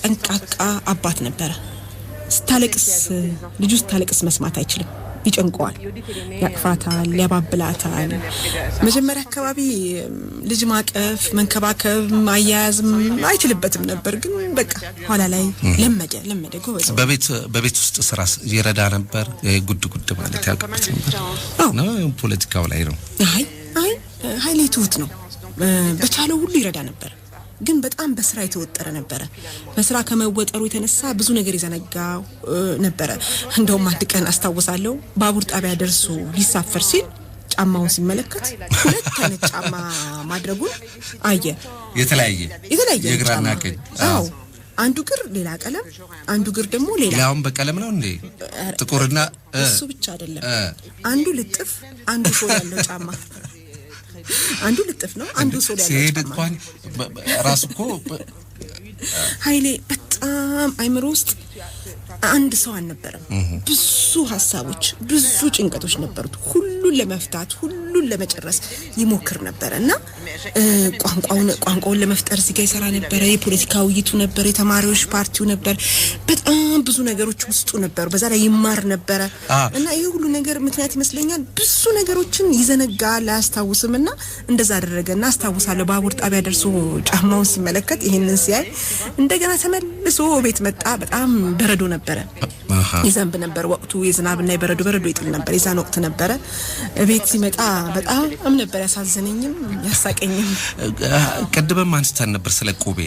ጠንቃቃ አባት ነበረ። ስታለቅስ፣ ልጁ ስታለቅስ መስማት አይችልም። ይጨንቀዋል። ያቅፋታል፣ ያባብላታል። መጀመሪያ አካባቢ ልጅ ማቀፍ፣ መንከባከብ፣ ማያያዝም አይችልበትም ነበር። ግን በቃ ኋላ ላይ ለመደ ለመደ፣ ጎበዝ። በቤት ውስጥ ስራ ይረዳ ነበር። ጉድ ጉድ ማለት ያውቅበት ነበር ነው? ፖለቲካው ላይ ነው? አይ አይ፣ ሀይሌ ትሁት ነው። በቻለው ሁሉ ይረዳ ነበር። ግን በጣም በስራ የተወጠረ ነበረ። በስራ ከመወጠሩ የተነሳ ብዙ ነገር የዘነጋው ነበረ። እንደውም አንድ ቀን አስታውሳለሁ፣ ባቡር ጣቢያ ደርሶ ሊሳፈር ሲል ጫማውን ሲመለከት ሁለት አይነት ጫማ ማድረጉን አየ። የተለያየ? የተለያየ የግራና ጫማ። ቀኝ። አዎ፣ አንዱ እግር ሌላ ቀለም፣ አንዱ እግር ደግሞ ሌላ። ሌላውን በቀለም ነው እንዴ? ጥቁርና እሱ ብቻ አይደለም። አንዱ ልጥፍ፣ አንዱ sole ያለው ጫማ። አንዱ ልጥፍ ነው፣ አንዱ sole ያለው ሲሄድ ጫማ። እንኳን ራሱ እኮ ኃይሌ በጣም አይምሮ ውስጥ አንድ ሰው አልነበረም። ብዙ ሀሳቦች፣ ብዙ ጭንቀቶች ነበሩት። ሁሉን ለመፍታት፣ ሁሉን ለመጨረስ ይሞክር ነበረ እና ቋንቋውን ለመፍጠር እዚህ ጋ ይሰራ ነበረ። የፖለቲካ ውይይቱ ነበር፣ የተማሪዎች ፓርቲው ነበር። በጣም ብዙ ነገሮች ውስጡ ነበሩ። በዛ ላይ ይማር ነበረ እና ይህ ሁሉ ነገር ምክንያት ይመስለኛል ብዙ ነገሮችን ይዘነጋል፣ አያስታውስም እና እንደዛ አደረገ። እና አስታውሳለሁ፣ ባቡር ጣቢያ ደርሶ ጫማውን ሲመለከት፣ ይሄንን ሲያይ እንደገና ተመልሶ ቤት መጣ። በጣም በረዶ ነበረ፣ ይዘንብ ነበር። ወቅቱ የዝናብና የበረዶ፣ በረዶ ይጥል ነበር። የዛን ወቅት ነበረ። ቤት ሲመጣ በጣም ነበር ያሳዘነኝም ያሳቀኝም። ቅድምም አንስተን ነበር ስለ ቁቤ።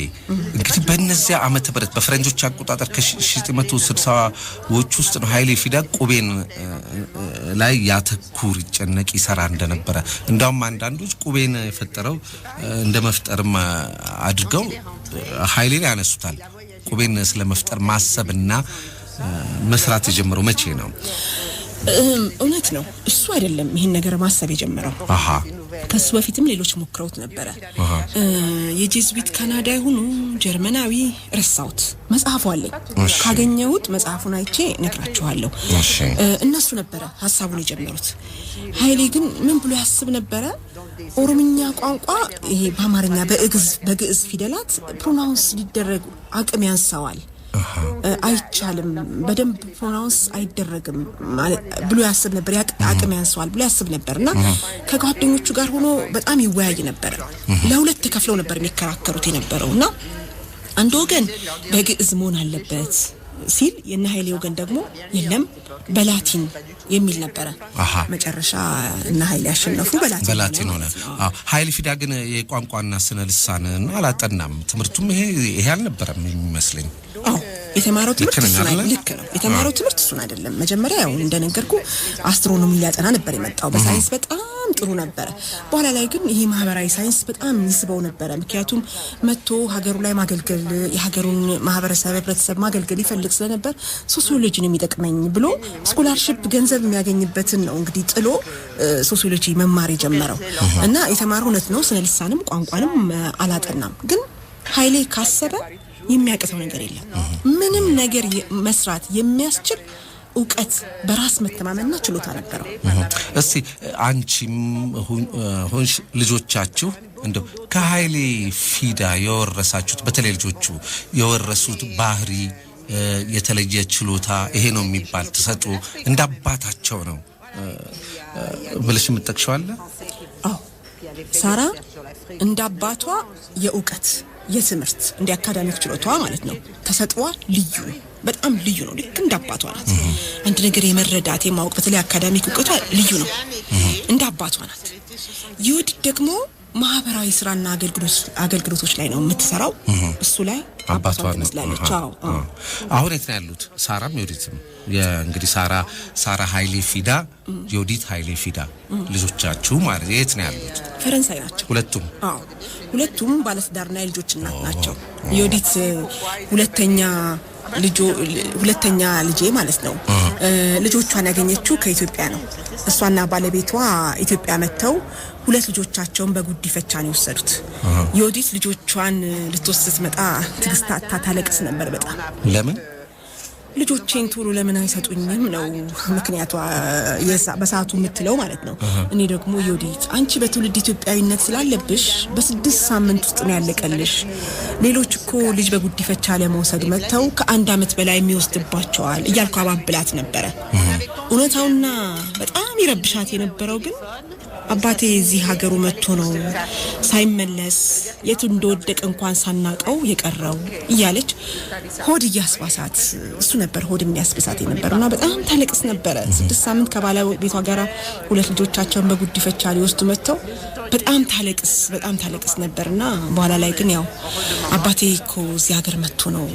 እንግዲህ በእነዚያ ዓመተ ምህረት በፈረንጆች አቆጣጠር ከ1960ዎቹ ውስጥ ነው ኃይሌ ፊዳ ቁቤን ላይ ያተኩር፣ ይጨነቅ፣ ይሰራ እንደነበረ። እንዳውም አንዳንዶች ቁቤን የፈጠረው እንደ መፍጠርም አድርገው ኃይሌን ያነሱታል። ቁቤን ስለ መፍጠር ማሰብና መስራት የጀመረው መቼ ነው? እውነት ነው። እሱ አይደለም ይህን ነገር ማሰብ የጀመረው። ከሱ በፊትም ሌሎች ሞክረውት ነበረ። የጄዝዊት ካናዳ ይሁኑ ጀርመናዊ ረሳሁት። መጽሐፉ አለኝ። ካገኘሁት መጽሐፉን አይቼ እነግራችኋለሁ። እነሱ ነበረ ሀሳቡን የጀመሩት። ኃይሌ ግን ምን ብሎ ያስብ ነበረ? ኦሮምኛ ቋንቋ ይሄ በአማርኛ በግዕዝ ፊደላት pronounce ሊደረግ አቅም ያንሰዋል፣ አይቻልም፣ በደንብ pronounce አይደረግም ብሎ ያስብ ነበር። አቅም ያንሰዋል ብሎ ያስብ ነበር እና ከጓደኞቹ ጋር ሆኖ በጣም ይወያይ ነበረ። ለሁለት ተከፍለው ነበር የሚከራከሩት የነበረው እና አንድ ወገን በግዕዝ መሆን አለበት ሲል የነ ኃይሌ ወገን ደግሞ የለም በላቲን የሚል ነበረ። መጨረሻ እነ ኃይሌ ያሸነፉ፣ በላቲን። በላቲን ሆነ። አዎ። ኃይሌ ፊዳ ግን የቋንቋና ስነ ልሳንን አላጠናም። ትምህርቱም ይሄ ይሄ አልነበረም የሚመስለኝ። አዎ፣ የተማረው ትምህርት ልክ ነኝ እሱን አይደለ? ልክ ነው። የተማረው ትምህርት እሱን አይደለም። መጀመሪያ ያው እንደነገርኩ አስትሮኖሚ ሊያጠና ነበር የመጣው። በሳይንስ በጣም ጥሩ ነበረ። በኋላ ላይ ግን ይሄ ማህበራዊ ሳይንስ በጣም ይስበው ነበረ። ምክንያቱም መጥቶ ሀገሩ ላይ ማገልገል፣ የሀገሩን ማህበረሰብ ህብረተሰብ ማገልገል ይፈልግ ስለነበር ሶሲዮሎጂን የሚጠቅመኝ ብሎ scholarship ገንዘብ የሚያገኝበትን ነው እንግዲህ ጥሎ ሶሲዮሎጂ መማር የጀመረው። እና የተማረው እውነት ነው ስነ ልሳንም ቋንቋንም አላጠናም። ግን ኃይሌ ካሰበ የሚያቅተው ነገር የለም። ምንም ነገር መስራት የሚያስችል እውቀት፣ በራስ መተማመንና ችሎታ ነበረው። እስቲ አንቺም ሆንሽ ልጆቻችሁ እንደው ከኃይሌ ፊዳ የወረሳችሁት፣ በተለይ ልጆቹ የወረሱት ባህሪ፣ የተለየ ችሎታ ይሄ ነው የሚባል ተሰጥኦ እንደ አባታቸው ነው ብለሽ የምትጠቅሺው አለ? አዎ፣ ሳራ እንደ አባቷ የእውቀት፣ የትምህርት፣ እንደ academic ችሎታዋ ማለት ነው፣ ተሰጥኦዋ ልዩ ነው። በጣም ልዩ ነው። ልክ እንደ አባቷ ናት። አንድ ነገር የመረዳት፣ የማወቅ፣ በተለይ academic እውቀቷ ልዩ ነው። እንደ አባቷ ናት። ዮዲት ደግሞ ማህበራዊ ስራና አገልግሎቶች ላይ ነው የምትሰራው። እሱ ላይ አባቷን ትመስላለች። አዎ። አሁን የት ነው ያሉት? ሳራም ዮዲትም? እንግዲህ ሳራ ኃይሌ ፊዳ፣ ዮዲት ኃይሌ ፊዳ ልጆቻችሁ ማለት የት ነው ያሉት? ፈረንሳይ ናቸው። ሁለቱም? አዎ፣ ሁለቱም ባለትዳርና የልጆች እናት ናቸው። ዮዲት ሁለተኛ ልጄ ማለት ነው። ልጆቿን ያገኘችው ከኢትዮጵያ ነው። እሷና ባለቤቷ ኢትዮጵያ መጥተው ሁለት ልጆቻቸውን በጉዲፈቻ ነው የወሰዱት። ዮዲት ልጆቿን ልትወስድ ስትመጣ ትዕግስት አጥታ ታለቅስ ነበር በጣም። ለምን? ልጆቼን ቶሎ ለምን አይሰጡኝም ነው ምክንያቷ በሰዓቱ የምትለው ማለት ነው። እኔ ደግሞ ዮዲት፣ አንቺ በትውልድ ኢትዮጵያዊነት ስላለብሽ በ6 ሳምንት ውስጥ ነው ያለቀልሽ። ሌሎች እኮ ልጅ በጉዲፈቻ ለመውሰድ መጥተው ከአንድ ዓመት በላይ የሚወስድባቸዋል እያልኩ አባብላት ነበረ። እውነታውና በጣም ይረብሻት የነበረው ግን አባቴ እዚህ ሀገሩ መጥቶ ነው ሳይመለስ የቱ እንደወደቀ እንኳን ሳናቀው የቀረው እያለች ሆድ እያስባሳት፣ እሱ ነበር ሆድ የሚያስብሳት የነበረው እና በጣም ታለቅስ ነበረ። 6 ሳምንት ከባለቤቷ ጋር ሁለት ልጆቻቸውን በጉዲፈቻ ሊወስዱ መጥተው በጣም ታለቅስ፣ በጣም ታለቅስ ነበር። እና በኋላ ላይ ግን ያው አባቴ እኮ እዚህ ሀገር መጥቶ ነው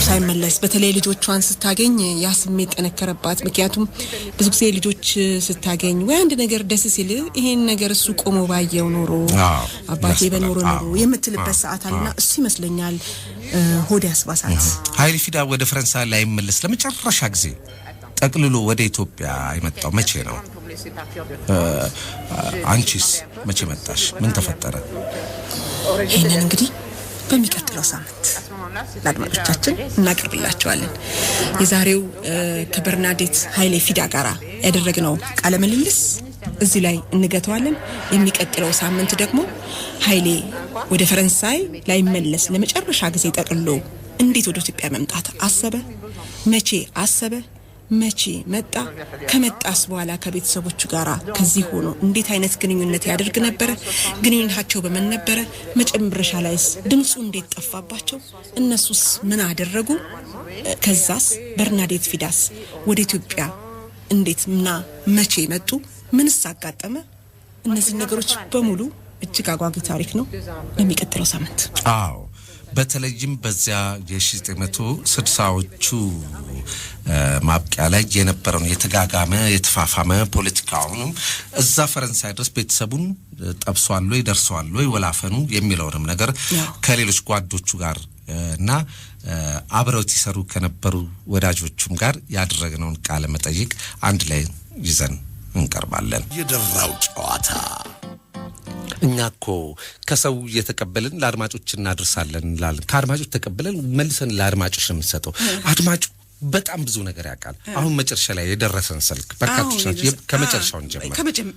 ሳይመለስ፣ በተለይ ልጆቿን ስታገኝ ያ ስሜት ጠነከረባት። ምክንያቱም ብዙ ጊዜ ልጆች ስታገኝ ወይ አንድ ነገር ደስ ሲል ይሄን ነገር እሱ ቆሞ ባየው ኖሮ፣ አባቴ በኖረ ኖሮ የምትልበት ሰዓት አለና እሱ ይመስለኛል ሆድ ያስባሳት። ኃይሌ ፊዳ ወደ ፈረንሳይ ላይመለስ ለመጨረሻ ጊዜ ጠቅልሎ ወደ ኢትዮጵያ የመጣው መቼ ነው? አንቺስ መቼ መጣሽ? ምን ተፈጠረ? ይህንን እንግዲህ በሚቀጥለው ሳምንት ለአድማጮቻችን እናቀርብላቸዋለን። የዛሬው ከበርናዴት ኃይሌ ፊዳ ጋራ ያደረግነው ቃለ ምልልስ እዚህ ላይ እንገተዋለን። የሚቀጥለው ሳምንት ደግሞ ኃይሌ ወደ ፈረንሳይ ላይመለስ ለመጨረሻ ጊዜ ጠቅልሎ እንዴት ወደ ኢትዮጵያ መምጣት አሰበ? መቼ አሰበ? መቼ መጣ? ከመጣስ በኋላ ከቤተሰቦቹ ጋር ከዚህ ሆኖ እንዴት አይነት ግንኙነት ያደርግ ነበረ? ግንኙነታቸው በምን ነበረ? መጨረሻ ላይስ ድምፁ እንዴት ጠፋባቸው? እነሱስ ምን አደረጉ? ከዛስ በርናዴት ፊዳስ ወደ ኢትዮጵያ እንዴት እና መቼ መጡ? ምንስ አጋጠመ? እነዚህ ነገሮች በሙሉ እጅግ አጓጊ ታሪክ ነው። ለሚቀጥለው ሳምንት። አዎ፣ በተለይም በዚያ የ1960ዎቹ ማብቂያ ላይ የነበረውን የተጋጋመ የተፋፋመ ፖለቲካውንም፣ እዛ ፈረንሳይ ድረስ ቤተሰቡን ጠብሷል ወይ፣ ደርሰዋል ወይ ወላፈኑ የሚለውንም ነገር ከሌሎች ጓዶቹ ጋር እና አብረውት ይሰሩ ከነበሩ ወዳጆቹም ጋር ያደረግነውን ቃለ መጠይቅ አንድ ላይ ይዘን እንቀርባለን። የደራው ጨዋታ። እኛ እኮ ከሰው እየተቀበልን ለአድማጮች እናደርሳለን እንላለን። ከአድማጮች ተቀብለን መልሰን ለአድማጮች ነው የምንሰጠው። አድማጩ በጣም ብዙ ነገር ያውቃል። አሁን መጨረሻ ላይ የደረሰን ስልክ በርካቶች ናቸው። ከመጨረሻውን ጀምር።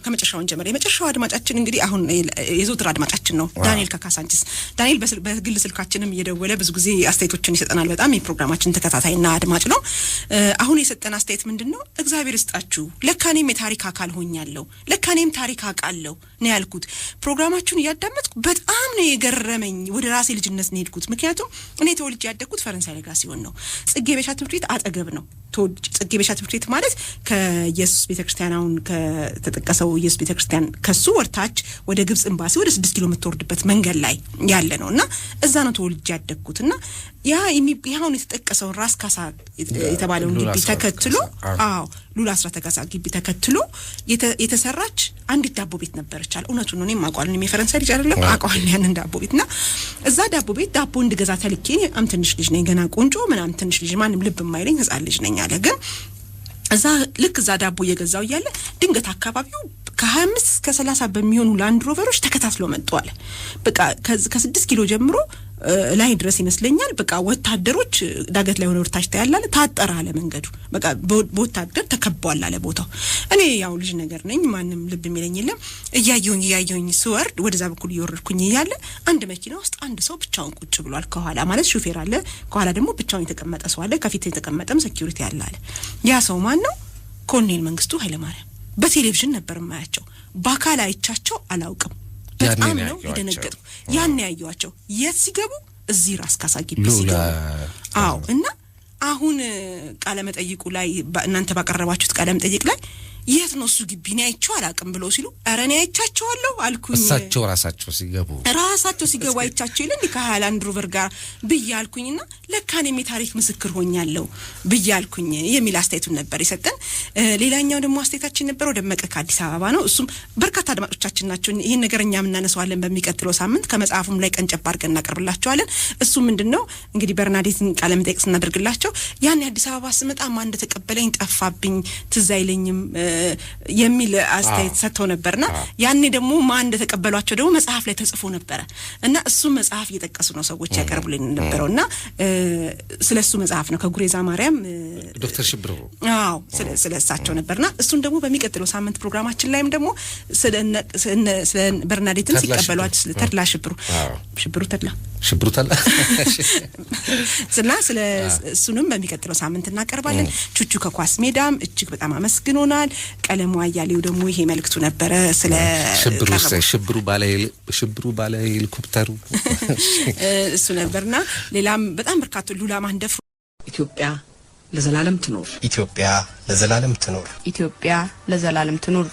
ከመጨረሻውን ጀምር። የመጨረሻው አድማጫችን እንግዲህ አሁን የዘወትር አድማጫችን ነው፣ ዳንኤል ከካሳንቺስ። ዳንኤል በግል ስልካችንም እየደወለ ብዙ ጊዜ አስተያየቶችን ይሰጠናል። በጣም የፕሮግራማችን ተከታታይና አድማጭ ነው። አሁን የሰጠን አስተያየት ምንድን ነው? እግዚአብሔር ይስጣችሁ፣ ለካ እኔም የታሪክ አካል ሆኛለሁ፣ ለካ እኔም ታሪክ አውቃለሁ ነው ያልኩት። ፕሮግራማችሁን እያዳመጥኩ በጣም ነው የገረመኝ። ወደ ራሴ ልጅነት ነው የሄድኩት። ምክንያቱም እኔ ተወልጄ ያደግኩት ፈረንሳይ ለጋ ሲሆን ነው። ጽጌ በሻ ትምህርት ቤት አጠገብ ነው። ጽጌ በሻ ትምህርት ቤት ማለት ከኢየሱስ ቤተክርስቲያን፣ አሁን ከተጠቀሰው ኢየሱስ ቤተክርስቲያን ከሱ ወደታች ወደ ግብጽ ኤምባሲ ወደ 6 ኪሎ የምትወርድበት መንገድ ላይ ያለ ነው እና እዛ ነው ተወልጄ ያደግኩት። እና ያ አሁን የተጠቀሰውን ራስ ካሳ የተባለውን ግቢ ተከትሎ፣ አዎ፣ ሉላ አስራተ ካሳ ግቢ ተከትሎ የተሰራች አንዲት ዳቦ ቤት ነበረች አለ። እውነቱን ነው፣ እኔም አውቀዋለሁ። እኔም የፈረንሳይ ልጅ አይደለም፣ አውቀዋለሁ ያንን ዳቦ ቤት። እና እዛ ዳቦ ቤት ዳቦ እንድገዛ ተልኬ፣ በጣም ትንሽ ልጅ ነኝ፣ ገና ቆንጆ ምናምን ትንሽ ልጅ፣ ማንም ልብ የማይለኝ ህጻን ልጅ ነኝ አለ። ግን እዛ ልክ እዛ ዳቦ እየገዛው እያለ ድንገት አካባቢው ከ25 እስከ 30 በሚሆኑ ላንድ ሮቨሮች ተከታትለው መጡ አለ። በቃ ከ6 ኪሎ ጀምሮ ላይ ድረስ ይመስለኛል በቃ ወታደሮች ዳገት ላይ ሆነ ወርታች ታያለህ አለ። ታጠረ አለ መንገዱ፣ በቃ በወታደር ተከቧል አለ ቦታው። እኔ ያው ልጅ ነገር ነኝ፣ ማንም ልብ የሚለኝ የለም። እያየሁኝ እያየሁኝ ስወርድ፣ ወደዛ በኩል እየወረድኩኝ እያለ አንድ መኪና ውስጥ አንድ ሰው ብቻውን ቁጭ ብሏል። ከኋላ ማለት ሹፌር አለ፣ ከኋላ ደግሞ ብቻውን የተቀመጠ ሰው አለ፣ ከፊት የተቀመጠም security አለ አለ። ያ ሰው ማን ነው? ኮሎኔል መንግስቱ ኃይለማርያም። በቴሌቪዥን ነበር የማያቸው፣ በአካል አይቻቸው አላውቅም። በጣም ያኔ ነው ነው ያየኋቸው። የደነገጥኩ። ያን ያየኋቸው የት ሲገቡ? እዚህ ራስ ካሳ ግቢ ሉላ ሲገቡ። አዎ፣ እና አሁን ቃለ መጠይቁ ላይ እናንተ ባቀረባችሁት ቃለ መጠይቅ ላይ የት ነው እሱ ግቢ፣ እኔ አይቼው አላውቅም ብለው ሲሉ ኧረ እኔ አይቻቸዋለሁ አልኩኝ። እሳቸው ራሳቸው ሲገቡ። ራሳቸው ሲገቡ አይቻቸው የለ እንዲህ ከሃይላንድ ሮቨር ጋር ብዬ አልኩኝና ለካ እኔም የታሪክ ምስክር ሆኛለሁ ብዬ አልኩኝ የሚል አስተያየቱን ነበር የሰጠን። ሌላኛው ደግሞ አስተያየታችን ነበረው ደመቀ ከአዲስ አበባ ነው። እሱም በርካታ አድማጮቻችን ናቸው። ይህን ነገር እኛም እናነሳዋለን በሚቀጥለው ሳምንት፣ ከመጽሐፉም ላይ ቀንጨብ አድርገን እናቀርብላቸዋለን። እሱ ምንድን ነው እንግዲህ በርናዴትን ቃለ መጠይቅ ስናደርግላቸው ያን የአዲስ አበባ ስመጣ ማን እንደተቀበለኝ ጠፋብኝ፣ ትዝ አይለኝም የሚል አስተያየት ሰጥተው ነበርና ያኔ ደግሞ ማን እንደተቀበሏቸው ደግሞ መጽሐፍ ላይ ተጽፎ ነበረ እና እሱ መጽሐፍ እየጠቀሱ ነው ሰዎች ያቀርቡልን የነበረው እና ስለ እሱ መጽሐፍ ነው ከጉሬዛ ማርያም ዶክተር ሽብሩ። አዎ፣ ስለ እሳቸው ነበርና እሱን ደግሞ በሚቀጥለው ሳምንት ፕሮግራማችን ላይም ደግሞ ስለ በርናዴትም ተድላ ሽብሩ። ሲቀበሏቸው ስለ ተድላ ሽብሩ፣ ሽብሩ ተድላ። ሽብሩ ተላ። ስና ስለ እሱንም በሚቀጥለው ሳምንት እናቀርባለን። ቹቹ ከኳስ ሜዳም እጅግ በጣም አመስግኖናል። ቀለሙ አያሌው ደግሞ ይሄ መልእክቱ ነበረ ስለ ሽብሩ ቀረበው ሽብሩ ባለ ሄሊኮፕተሩ። እሱ ነበርና ሌላም በጣም በርካታ ሉላ ማንደፍሮ። ኢትዮጵያ ለዘላለም ትኖር። ኢትዮጵያ ለዘላለም ትኖር። ኢትዮጵያ ለዘላለም ትኑር።